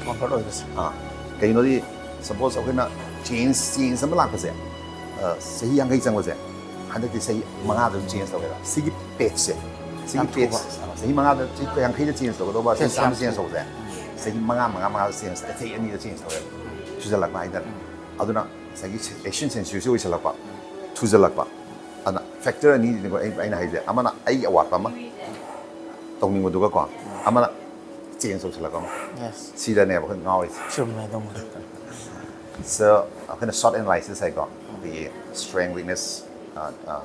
ꯀꯣꯟꯚꯔꯠ ꯑꯣꯏꯕꯁꯦ꯫ ꯑꯥ, ꯀꯩꯒꯤꯅꯣꯗꯤ ꯁꯄꯣꯁ ꯑꯩꯈꯣꯏꯅ ꯆꯦꯟꯖ, ꯆꯦꯟꯖ ꯑꯃ ꯂꯥꯛꯄꯁꯦ, ꯑ, ꯆꯍꯤ ꯌꯥꯡꯈꯩ ꯆꯪꯕꯁꯦ ꯍꯟꯗꯛꯇꯤ ꯆꯍꯤ ꯃꯉꯥꯗ ꯑꯗꯨꯝ ꯆꯦꯟꯖ ꯇꯧꯋꯦꯕ꯫ ꯁꯤꯒꯤ ꯄꯦꯠꯁꯦ, ꯁꯤꯒꯤ ꯌꯥꯝ ꯄꯦꯠꯁ, ꯊꯨꯕ꯫ ꯑ, ꯆꯍꯤ ꯃꯉꯥꯗ, ꯆꯍꯤ ꯌꯥꯡꯈꯩꯗ ꯆꯦꯟꯖ ꯇꯧꯒꯗꯧꯕ, ꯆꯍꯤ Yes, ꯆꯥꯝꯃ ꯌꯥꯝ ꯆꯦꯟꯖ ꯇꯧꯕꯁꯦ ꯆꯍꯤ ꯃꯉꯥ, ꯃꯉꯥ, ꯃꯉꯥꯗ ꯆꯦꯟꯖ, ꯆꯍꯤ ꯑꯅꯤꯗ ꯆꯦꯟꯖ ꯇꯧꯋꯦꯕ꯫ ꯊꯨꯖꯜꯂꯛꯄ ꯍꯥꯏꯇꯥꯔꯦ꯫ ꯑꯗꯨꯅ ꯉꯁꯥꯏꯒꯤ ꯑꯦꯁꯤꯌꯟ ꯁꯦꯟꯆꯨꯔꯤꯁꯦ ꯑꯣꯏꯁꯜꯂꯛꯄ, ꯊꯨꯖꯜꯂꯛꯄ꯫ ꯑꯗꯨꯅ ꯐꯦꯛꯇꯔ ꯑꯅꯤꯁꯤꯅꯤꯀꯣ ꯑꯩ, ꯑꯩꯅ ꯍꯥꯏꯁꯦ꯫ ꯑꯃꯅ ꯑꯩꯒꯤ ꯑꯋꯥꯠꯄ ꯑꯃ ꯇꯧꯅꯤꯡꯕꯗꯨꯒꯀꯣ, ꯑꯃꯅ ꯆꯦꯟꯖ ꯇꯧꯁꯜꯂꯛꯄ ꯑꯃ꯫ Yes. ꯁꯤꯗꯅꯦꯕ ꯑꯩꯈꯣꯏ ꯉꯥꯎꯔꯤꯁꯦ꯫ ꯆꯨꯝꯃꯦ ꯑꯗꯨꯝ꯫ So, ꯑꯩꯈꯣꯏꯅ ꯁꯣꯔꯠ ꯑꯦꯅꯥꯂꯥꯏꯁꯤꯁ ꯍꯥꯏꯀꯣ, ꯑꯩꯈꯣꯏꯒꯤ strength, weakness, ꯑ, ꯑ,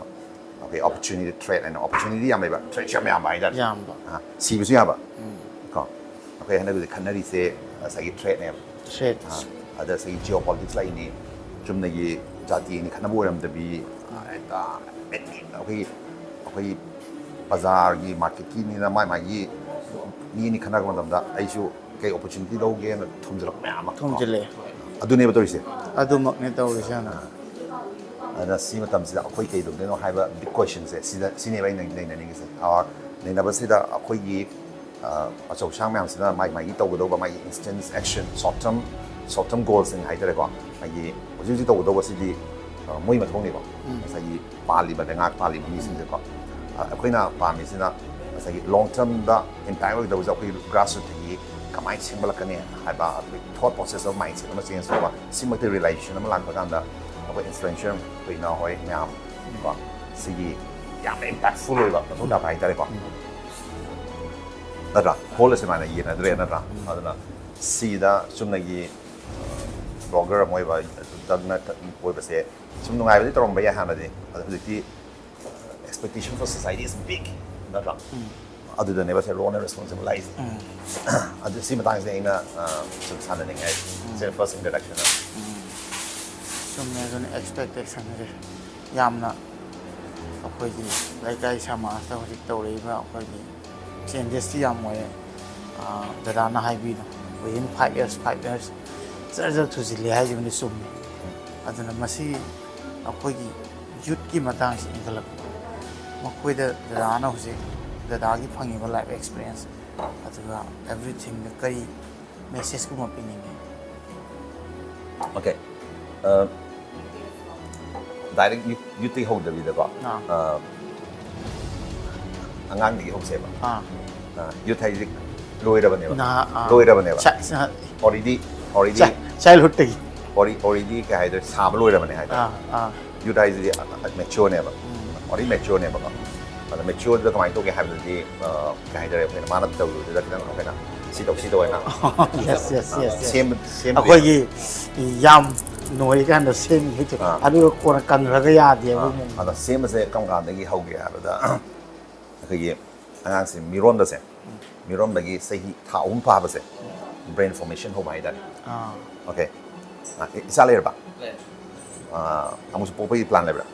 ꯑꯩꯈꯣꯏ opportunity, threat ꯍꯥꯏꯅ opportunity ꯌꯥꯝ ꯂꯩꯕ, threatꯁꯨ ꯌꯥꯝ ꯌꯥꯝꯕ ꯍꯥꯏꯇꯥꯔꯦ꯫ ꯌꯥꯝꯕ꯫ ꯑ, ꯁꯤꯕꯁꯨ ꯌꯥꯕ꯫ ꯀꯣ, ꯑꯩꯈꯣꯏ ꯍꯟꯗꯛ ꯍꯧꯖꯤꯛ ꯈꯟꯅꯔꯤꯁꯦ ꯉꯁꯥꯏꯒꯤ threatꯅꯦꯕ꯫ Threat꯫ ꯑ, ꯑꯗ ꯉꯁꯥꯏꯒꯤ geopolitics ꯂꯥꯛꯏꯅꯤ, ꯆꯨꯝꯅꯒꯤ ꯖꯥꯇꯤꯅꯤ ꯈꯠꯅꯕ ꯑꯣꯏꯔꯝꯗꯕꯤ, ꯑ, ꯍꯦꯛꯇ ꯑꯩꯈꯣꯏꯒꯤ, ꯑꯩꯈꯣꯏꯒꯤ ꯕꯖꯥꯔꯒꯤ ꯃꯥꯔꯀꯦꯠꯀꯤꯅꯤꯅ ꯃꯥꯏ ꯃꯥꯒꯤ ꯃꯤ ꯑꯅꯤ ꯈꯟꯅꯔꯛꯄ ꯃꯇꯝꯗ ꯑꯩꯁꯨ ꯀꯩ ꯑꯣꯄꯣꯔꯆꯨꯅꯤꯇꯤ ꯂꯧꯒꯦꯅ ꯊꯣꯝꯖꯤꯜꯂꯛꯄ ꯃꯌꯥꯝ ꯑꯃ ꯀꯣ꯫ ꯊꯣꯝꯖꯤꯜꯂꯛꯑꯦ꯫ ꯑꯗꯨꯅꯦꯕ ꯇꯧꯔꯤꯁꯦ꯫ ꯑꯗꯨꯃꯛꯅꯦ ꯇꯧꯔꯤꯁꯦ ꯍꯥꯟꯅ꯫ ꯑꯗꯨꯅ ꯁꯤ ꯃꯇꯝꯁꯤꯗ ꯑꯩꯈꯣꯏ ꯀꯩꯗꯧꯗꯣꯏꯅꯣ ꯍꯥꯏꯕ ꯕꯤꯛ ꯀꯣꯏꯁꯟꯁꯦ ꯁꯤꯗ ꯁꯤꯅꯦꯕ ꯑꯩꯅ ꯅꯩꯅꯅꯤꯡꯉꯤꯁꯦ꯫ ꯑꯥ, ꯅꯩꯅꯕꯁꯤꯗ ꯑꯩꯈꯣꯏꯒꯤ ꯑ, ꯑꯆꯧ ꯑꯁꯥꯡ ꯃꯌꯥꯝꯁꯤꯅ ꯃꯥꯒꯤ ꯃꯥꯒꯤ ꯇꯧꯒꯗꯧꯕ ꯃꯥꯒꯤ instant action, short term short term ꯒꯣꯜꯁꯤꯡ ꯍꯥꯏꯇꯥꯔꯦꯀꯣ꯫ ꯃꯥꯒꯤ ꯍꯧꯖꯤꯛ ꯍꯧꯖꯤꯛ ꯇꯧꯒꯗꯧꯕꯁꯤꯗꯤ ꯑ, ꯃꯣꯏ ꯃꯊꯧꯅꯦꯕ꯫ ꯉꯁꯥꯏꯒꯤ ꯄꯥꯜꯂꯤꯕ ꯂꯩꯉꯥꯛ ꯄꯥꯜꯂꯤꯕ ꯃꯤꯁꯤꯡꯁꯦꯀꯣ꯫ ꯑ, ꯑꯩꯈꯣꯏꯅ ꯄꯥꯝꯃꯤꯁꯤꯅ ꯉꯁꯥꯏꯒꯤ ꯂꯣꯡ ꯇꯔꯝꯗ ꯏꯝꯄꯦꯛ ꯑꯣꯏꯒꯗꯧꯕꯁꯦ ꯑꯩꯈꯣꯏ ꯒ꯭ꯔꯥꯁ ꯔꯨꯠꯇꯒꯤ ꯀꯃꯥꯏꯅ ꯁꯦꯝꯒꯠꯂꯛꯀꯅꯤ ꯍꯥꯏꯕ, ꯑꯗꯨꯒꯤ ꯊꯣꯠ ꯄ꯭ꯔꯣꯁꯦꯁ ꯑꯃ, ꯃꯥꯏꯟꯁꯦꯠ ꯑꯃ ꯆꯦꯟꯖ ꯇꯧꯕ, ꯁꯤꯃꯛꯇ ꯔꯤꯌꯦꯂꯥꯏꯖꯦꯁꯟ ꯑꯃ ꯂꯥꯛꯄ ꯀꯥꯟꯗ ꯑꯩꯈꯣꯏ ꯏꯟꯐ꯭ꯂꯨꯌꯦꯟꯁꯔ ꯑꯩꯈꯣꯏ ꯏꯅꯥꯎ ꯍꯣꯏ ꯃꯌꯥꯝ ꯀꯣ, ꯁꯤꯒꯤ ꯌꯥꯝꯅ ꯏꯝꯄꯦꯛꯐꯨꯜ ꯑꯣꯏꯕ ꯃꯊꯧ ꯇꯥꯕ ꯍꯥꯏꯇꯥꯔꯦꯀꯣ꯫ ꯅꯠꯇ꯭ꯔꯥ? ꯍꯣꯜ ꯑꯁꯦ ꯃꯥꯅ ꯌꯦꯟꯅꯗ꯭ꯔꯦ ꯅꯠꯇ꯭ꯔꯥ? ꯑꯗꯨꯅ ꯁꯤꯗ ꯆꯨꯝꯅꯒꯤ ꯕ꯭ꯂꯣꯒꯔ ꯑꯃ ꯑꯣꯏꯕ, ꯗꯛꯅ ꯑꯣꯏꯕꯁꯦ ꯁꯨꯝ ꯅꯨꯡꯉꯥꯏꯕꯗꯤ ꯇꯧꯔꯝꯕ ꯌꯥꯏ ꯍꯥꯟꯅꯗꯤ, ꯑꯗꯣ ꯍꯧꯖꯤꯛꯇꯤ expectation for society is big, ꯅꯠꯇ꯭ꯔꯥ? ꯑꯗꯨꯗꯅꯦꯕ ꯁꯦ ꯔꯣꯜ ꯑꯦꯟ ꯔꯦꯁꯄꯣꯟꯁꯤꯕꯜ ꯍꯥꯏꯁꯦ꯫ ꯑꯗꯨ ꯁꯤ ꯃꯇꯥꯡꯁꯤꯗ ꯑꯩꯅ ꯑ, ꯁꯨꯝ ꯁꯥꯟꯅꯅꯤꯡꯉꯦ ꯍꯥꯏꯁꯦ꯫ ꯁꯦ ꯐꯥꯔꯁ ꯏꯟꯇ꯭ꯔꯗꯛꯁꯟ꯫ ꯆꯨꯝꯃꯦ꯫ ꯑꯗꯨꯅ ꯑꯦꯛꯁꯄꯦꯛꯇꯦꯁꯟꯁꯦ ꯌꯥꯝꯅ ꯑꯩꯈꯣꯏꯒꯤ ꯂꯩꯀꯥꯏ ꯁꯃꯥꯖꯇ ꯍꯧꯖꯤꯛ ꯇꯧꯔꯛꯏꯕ ꯑꯩꯈꯣꯏꯒꯤ ꯆꯦꯟꯖꯦꯁꯇꯤ ꯌꯥꯝ ꯑꯣꯏꯌꯦ꯫ ꯑ, ꯗꯗꯥꯅ ꯍꯥꯏꯕꯤꯗꯣ, within five years, five years ꯖꯔ ꯖꯔ ꯊꯨꯖꯤꯜꯂꯦ ꯍꯥꯏꯈꯤꯕꯅꯤ, ꯆꯨꯝꯃꯤ꯫ ꯑꯗꯨꯅ ꯃꯁꯤ ꯑꯩꯈꯣꯏꯒꯤ ꯌꯨꯠꯀꯤ ꯃꯇꯥꯡꯁꯤ ꯏꯟꯈꯠꯂꯛꯄ, ꯃꯈꯣꯏꯗ ꯗꯗꯥꯅ ꯍꯧꯖꯤꯛ, ꯗꯗꯥꯒꯤ ꯐꯪꯉꯤꯕ ꯂꯥꯏꯐ ꯑꯦꯛꯁꯄꯤꯔꯤꯌꯦꯟꯁ, ꯑꯗꯨꯒ ꯑꯦꯚ꯭ꯔꯤꯊꯤꯡꯗ ꯀꯔꯤ ꯃꯦꯁꯦꯖꯀꯨꯝꯕ ꯄꯤꯅꯤꯡꯉꯤ? ꯑꯣꯀꯦ꯫ ꯗꯥꯏꯔꯦꯛ ꯌꯨꯠꯇꯒꯤ ꯍꯧꯗꯕꯤꯗꯀꯣ꯫ ꯑꯥ꯫ ꯑ, ꯑꯉꯥꯡꯗꯒꯤ ꯍꯧꯁꯦꯕ꯫ ꯑꯥ꯫ ꯌꯨꯠ ꯍꯥꯏꯁꯦ ꯂꯣꯏꯔꯕꯅꯦꯕ꯫ ꯅꯍꯥ, ꯑꯥ꯫ ꯂꯣꯏꯔꯕꯅꯦꯕ꯫ ꯆꯥ-, ꯆꯥ-, ꯑꯣꯜꯔꯦꯗꯤ ꯑꯣꯜꯔꯦꯗꯤ ꯆꯥ-, ꯆꯥꯏꯜꯍꯨꯗꯇꯒꯤ꯫ ꯑꯣꯜꯔꯦꯗꯤ ꯀꯩ ꯍꯥꯏꯗꯣꯏ, ꯁꯥꯕ ꯂꯣꯏꯔꯕꯅꯦ ꯍꯥꯏꯇꯥꯔꯦ꯫ ꯑꯥ, ꯑꯥ꯫ ꯌꯨꯠ ꯍꯥꯏꯁꯤꯗꯤ ꯃꯦꯆꯣꯔꯅꯦꯕ꯫ ꯎꯝ꯫ ꯑꯣꯜꯔꯦꯗꯤ ꯃꯦꯆꯣꯔꯅꯦꯕꯀꯣ꯫ ꯑꯗ ꯃꯦꯆꯣꯔꯗꯨꯗ ꯀꯃꯥꯏꯅ ꯇꯧꯒꯦ ꯍꯥꯏꯕꯗꯗꯤ, ꯑ, ꯀꯩ ꯍꯥꯏꯇꯥꯔꯦ, ꯑꯩꯈꯣꯏꯅ ꯃꯥꯅ ꯇꯧꯔꯨꯕꯗꯨꯗ ꯈꯤꯇꯪ ꯑꯩꯈꯣꯏꯅ ꯁꯤ ꯇꯧ, ꯁꯤ ꯇꯧ ꯍꯥꯏꯅ Yes, yes, yes, yes. ꯁꯦꯝꯕ, ꯁꯦꯝꯕ ꯑꯩꯈꯣꯏꯒꯤ ꯌꯥꯝ ꯅꯣꯏꯔꯤꯀꯥꯟꯗ ꯁꯦꯝꯈꯤꯗꯣꯏ꯫ ꯑꯥ꯫ ꯑꯗꯨꯒ ꯀꯣꯟꯅ ꯀꯪꯈ꯭ꯔꯒ ꯌꯥꯗꯦꯕ ꯑꯥ, ꯑꯃꯨꯛ꯫ ꯑꯗꯣ ꯁꯦꯝꯕꯁꯦ ꯀꯔꯝ ꯀꯥꯟꯗꯒꯤ ꯍꯧꯒꯦ ꯍꯥꯏꯕꯗ, ꯑꯩꯈꯣꯏꯒꯤ ꯑꯉꯥꯡꯁꯦ ꯃꯤꯔꯣꯟꯕꯁꯦ, ꯃꯤꯔꯣꯟꯕꯒꯤ ꯆꯍꯤ ꯊꯥ ꯑꯍꯨꯝ ꯐꯥꯕꯁꯦ ꯕ꯭ꯔꯦꯟ ꯐꯣꯔꯃꯦꯁꯟ ꯍꯧꯕ ꯍꯥꯏꯇꯥꯔꯦ꯫ ꯑꯥ꯫ ꯑꯣꯀꯦ꯫ ꯑ, ꯏ-, ꯏꯆꯥ ꯂꯩꯔꯕ? ꯑ, ꯑꯃꯨꯛꯁꯨ ꯄꯣꯛꯄꯒꯤ ꯄ꯭ꯂꯥꯟ ꯂꯩꯕ꯭ꯔꯥ?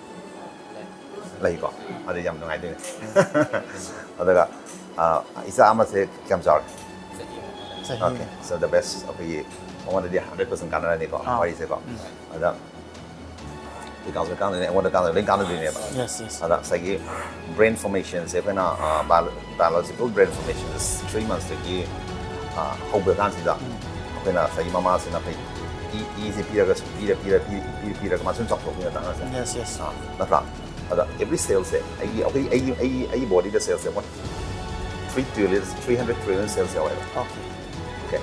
ꯂꯩꯀꯣ꯫ ꯑꯗꯨ ꯌꯥꯝ ꯅꯨꯡꯉꯥꯏꯗꯣꯏꯅꯦ꯫ ꯑꯗꯨꯒ ꯑ, ꯏꯆꯥ ꯑꯃꯁꯦ ꯀꯌꯥꯝ ꯆꯥꯎꯔꯦ? Okay, so the best, ꯑꯩꯈꯣꯏꯒꯤ ꯃꯉꯣꯟꯗꯗꯤ hundred percent ꯀꯥꯟꯅꯔꯅꯤꯀꯣ꯫ ꯑꯥ꯫ ꯋꯥꯔꯤꯁꯦꯀꯣ꯫ ꯑꯗ ꯀꯥꯟꯅꯗꯣꯏꯅꯦ, ꯑꯩꯉꯣꯟꯗ ꯀꯥꯟꯅꯗꯣꯏꯅꯦ, ꯂꯣꯏ ꯀꯥꯟꯅꯗꯣꯏꯅꯦꯕ꯫ Yes, yes. ꯑꯗ ꯉꯁꯥꯏꯒꯤ brain formationꯁꯦ ꯑꯩꯈꯣꯏꯅ, ꯑ, bio- biological brain formationꯁꯦ three monthsꯇꯒꯤ, ꯑ, ꯍꯧꯕ ꯀꯥꯟꯁꯤꯗ ꯑꯩꯈꯣꯏꯅ ꯉꯁꯥꯏꯒꯤ ꯃꯃꯥꯁꯤꯅ ꯑꯩꯈꯣꯏ ꯏ- ꯏꯁꯦ ꯄꯤꯔꯒ ꯁꯨꯝ ꯄꯤꯔ ꯄꯤꯔ ꯄꯤꯔ ꯄꯤꯔ ꯄꯤꯔꯒ ꯃꯥ ꯁꯨꯝ ꯆꯥꯎꯊꯣꯛꯄꯤꯅ ꯇꯥꯛꯅꯁꯦ꯫ Yes, yes. ꯑ, ꯅꯠꯇ꯭ꯔꯥ? ꯑꯗ every cellꯁꯦ ꯑꯩꯒꯤ ꯑꯩꯈꯣꯏ ꯑꯩꯒꯤ ꯑꯩꯒꯤ ꯑꯩꯒꯤ bodyꯗ cellꯁꯦ one three trillion, three hundred trillion cells ꯌꯥꯎꯋꯦꯕ꯫ Okay. Okay,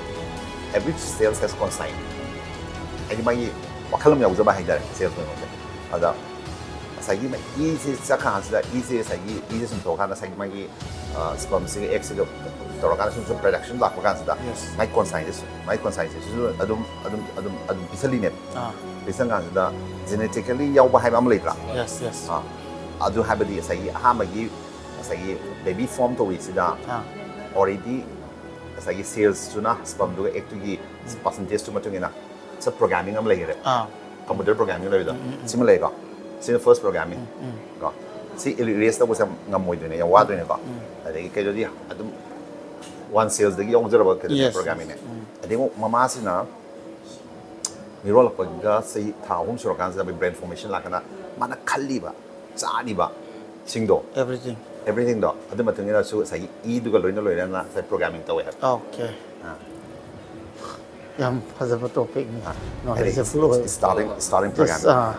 every cell has conscience. ꯍꯥꯏꯗꯤ ꯃꯥꯒꯤ ꯋꯥꯈꯜ ꯑꯃ ꯌꯥꯎꯖꯕ ꯍꯥꯏꯇꯥꯔꯦ, cell ꯈꯨꯗꯤꯡꯃꯛꯁꯦ꯫ ꯑꯗ ꯉꯁꯥꯏꯒꯤ ꯃꯥ ꯏꯁꯦ ꯆꯠꯈ꯭ꯔꯀꯥꯟꯁꯤꯗ, ꯏꯁꯦ ꯉꯁꯥꯏꯒꯤ ꯏꯁꯦ ꯁꯨꯝ ꯊꯣꯛꯑꯀꯥꯟꯗ ꯉꯁꯥꯏꯒꯤ ꯃꯥꯒꯤ, ꯑ, spermꯁꯤꯒ eggꯁꯤꯒ ꯇꯧꯔꯀꯥꯟꯗ ꯁꯨꯝ ꯁꯨꯝ production ꯂꯥꯛꯄ ꯀꯥꯟꯁꯤꯗ Yes. ꯃꯥꯏ conscienceꯁꯨ, ꯃꯥꯏ conscienceꯁꯤꯁꯨ ꯑꯗꯨꯝ ꯑꯗꯨꯝ ꯑꯗꯨꯝ ꯄꯤꯁꯜꯂꯤꯅꯦꯕ꯫ ꯑꯥ. ꯄꯤꯁꯟ ꯀꯥꯟꯁꯤꯗ genetically ꯌꯥꯎꯕ ꯍꯥꯏꯕ ꯑꯃ ꯂꯩꯇ꯭ꯔꯥ? Yes, yes. ꯑꯥ, ꯑꯗꯨ ꯍꯥꯏꯕꯗꯤ ꯉꯁꯥꯏꯒꯤ ꯑꯍꯥꯟꯕꯒꯤ ꯉꯁꯥꯏꯒꯤ baby form ꯇꯧꯔꯤꯁꯤꯗ ꯑꯥ. already ꯉꯁꯥꯏꯒꯤ cellsꯇꯨꯅ spermꯗꯨꯒ eggꯇꯨꯒꯤ percentageꯇꯨ ꯃꯇꯨꯡ ꯏꯟꯅ ꯁ programming ꯑꯃ ꯂꯩꯈꯔꯦ꯫ ꯑꯥ. Computer programming ꯂꯩꯕꯗꯣ ꯁꯤꯃ ꯂꯩꯀꯣ꯫ ꯁꯤꯅ first programming ꯀꯣ꯫ ꯁꯤ erase ꯇꯧꯕꯁꯦ ꯌꯥꯝ ꯉꯝꯃꯣꯏꯗꯣꯏꯅꯦ, ꯌꯥꯝ ꯋꯥꯗꯣꯏꯅꯦꯀꯣ꯫ ꯑꯗꯒꯤ ꯀꯩꯗꯧꯗꯤ ꯑꯗꯨꯝ one cellsꯗꯒꯤ ꯌꯥꯎꯖꯔꯕ ꯀꯩꯗꯧꯗꯤ Yes. programmingꯅꯦ꯫ ꯑꯗꯩ ꯑꯃꯨꯛ ꯃꯃꯥꯁꯤꯅ ꯃꯤꯔꯣꯜꯂꯛꯄꯒ ꯆꯍꯤ ꯊꯥ ꯑꯍꯨꯝ ꯁꯨꯔꯀꯥꯟꯁꯤꯗ brain formation ꯂꯥꯛꯀꯥꯟꯗ ꯃꯥꯅ ꯈꯜꯂꯤꯕ, ꯆꯥꯔꯤꯕ ꯁꯤꯡꯗꯣ, Everything. Everythingꯗꯣ, ꯑꯗꯨ ꯃꯇꯨꯡ ꯏꯟꯅꯁꯨ ꯉꯁꯥꯏꯒꯤ ꯏꯗꯨꯒ ꯂꯣꯏꯅ ꯂꯣꯏꯅꯅ ꯉꯁꯥꯏ programming ꯇꯧꯋꯦ ꯍꯥꯏꯕ꯫ Okay. ꯑꯥ꯫ ꯌꯥꯝ ꯐꯖꯕ topicꯅꯤ꯫ ꯑꯥ꯫ Knowledgeꯁꯦ ꯍꯥꯏꯗꯤ full ꯑꯣꯏ꯫ Starting, starting Yes, programming꯫ ꯑꯥ꯫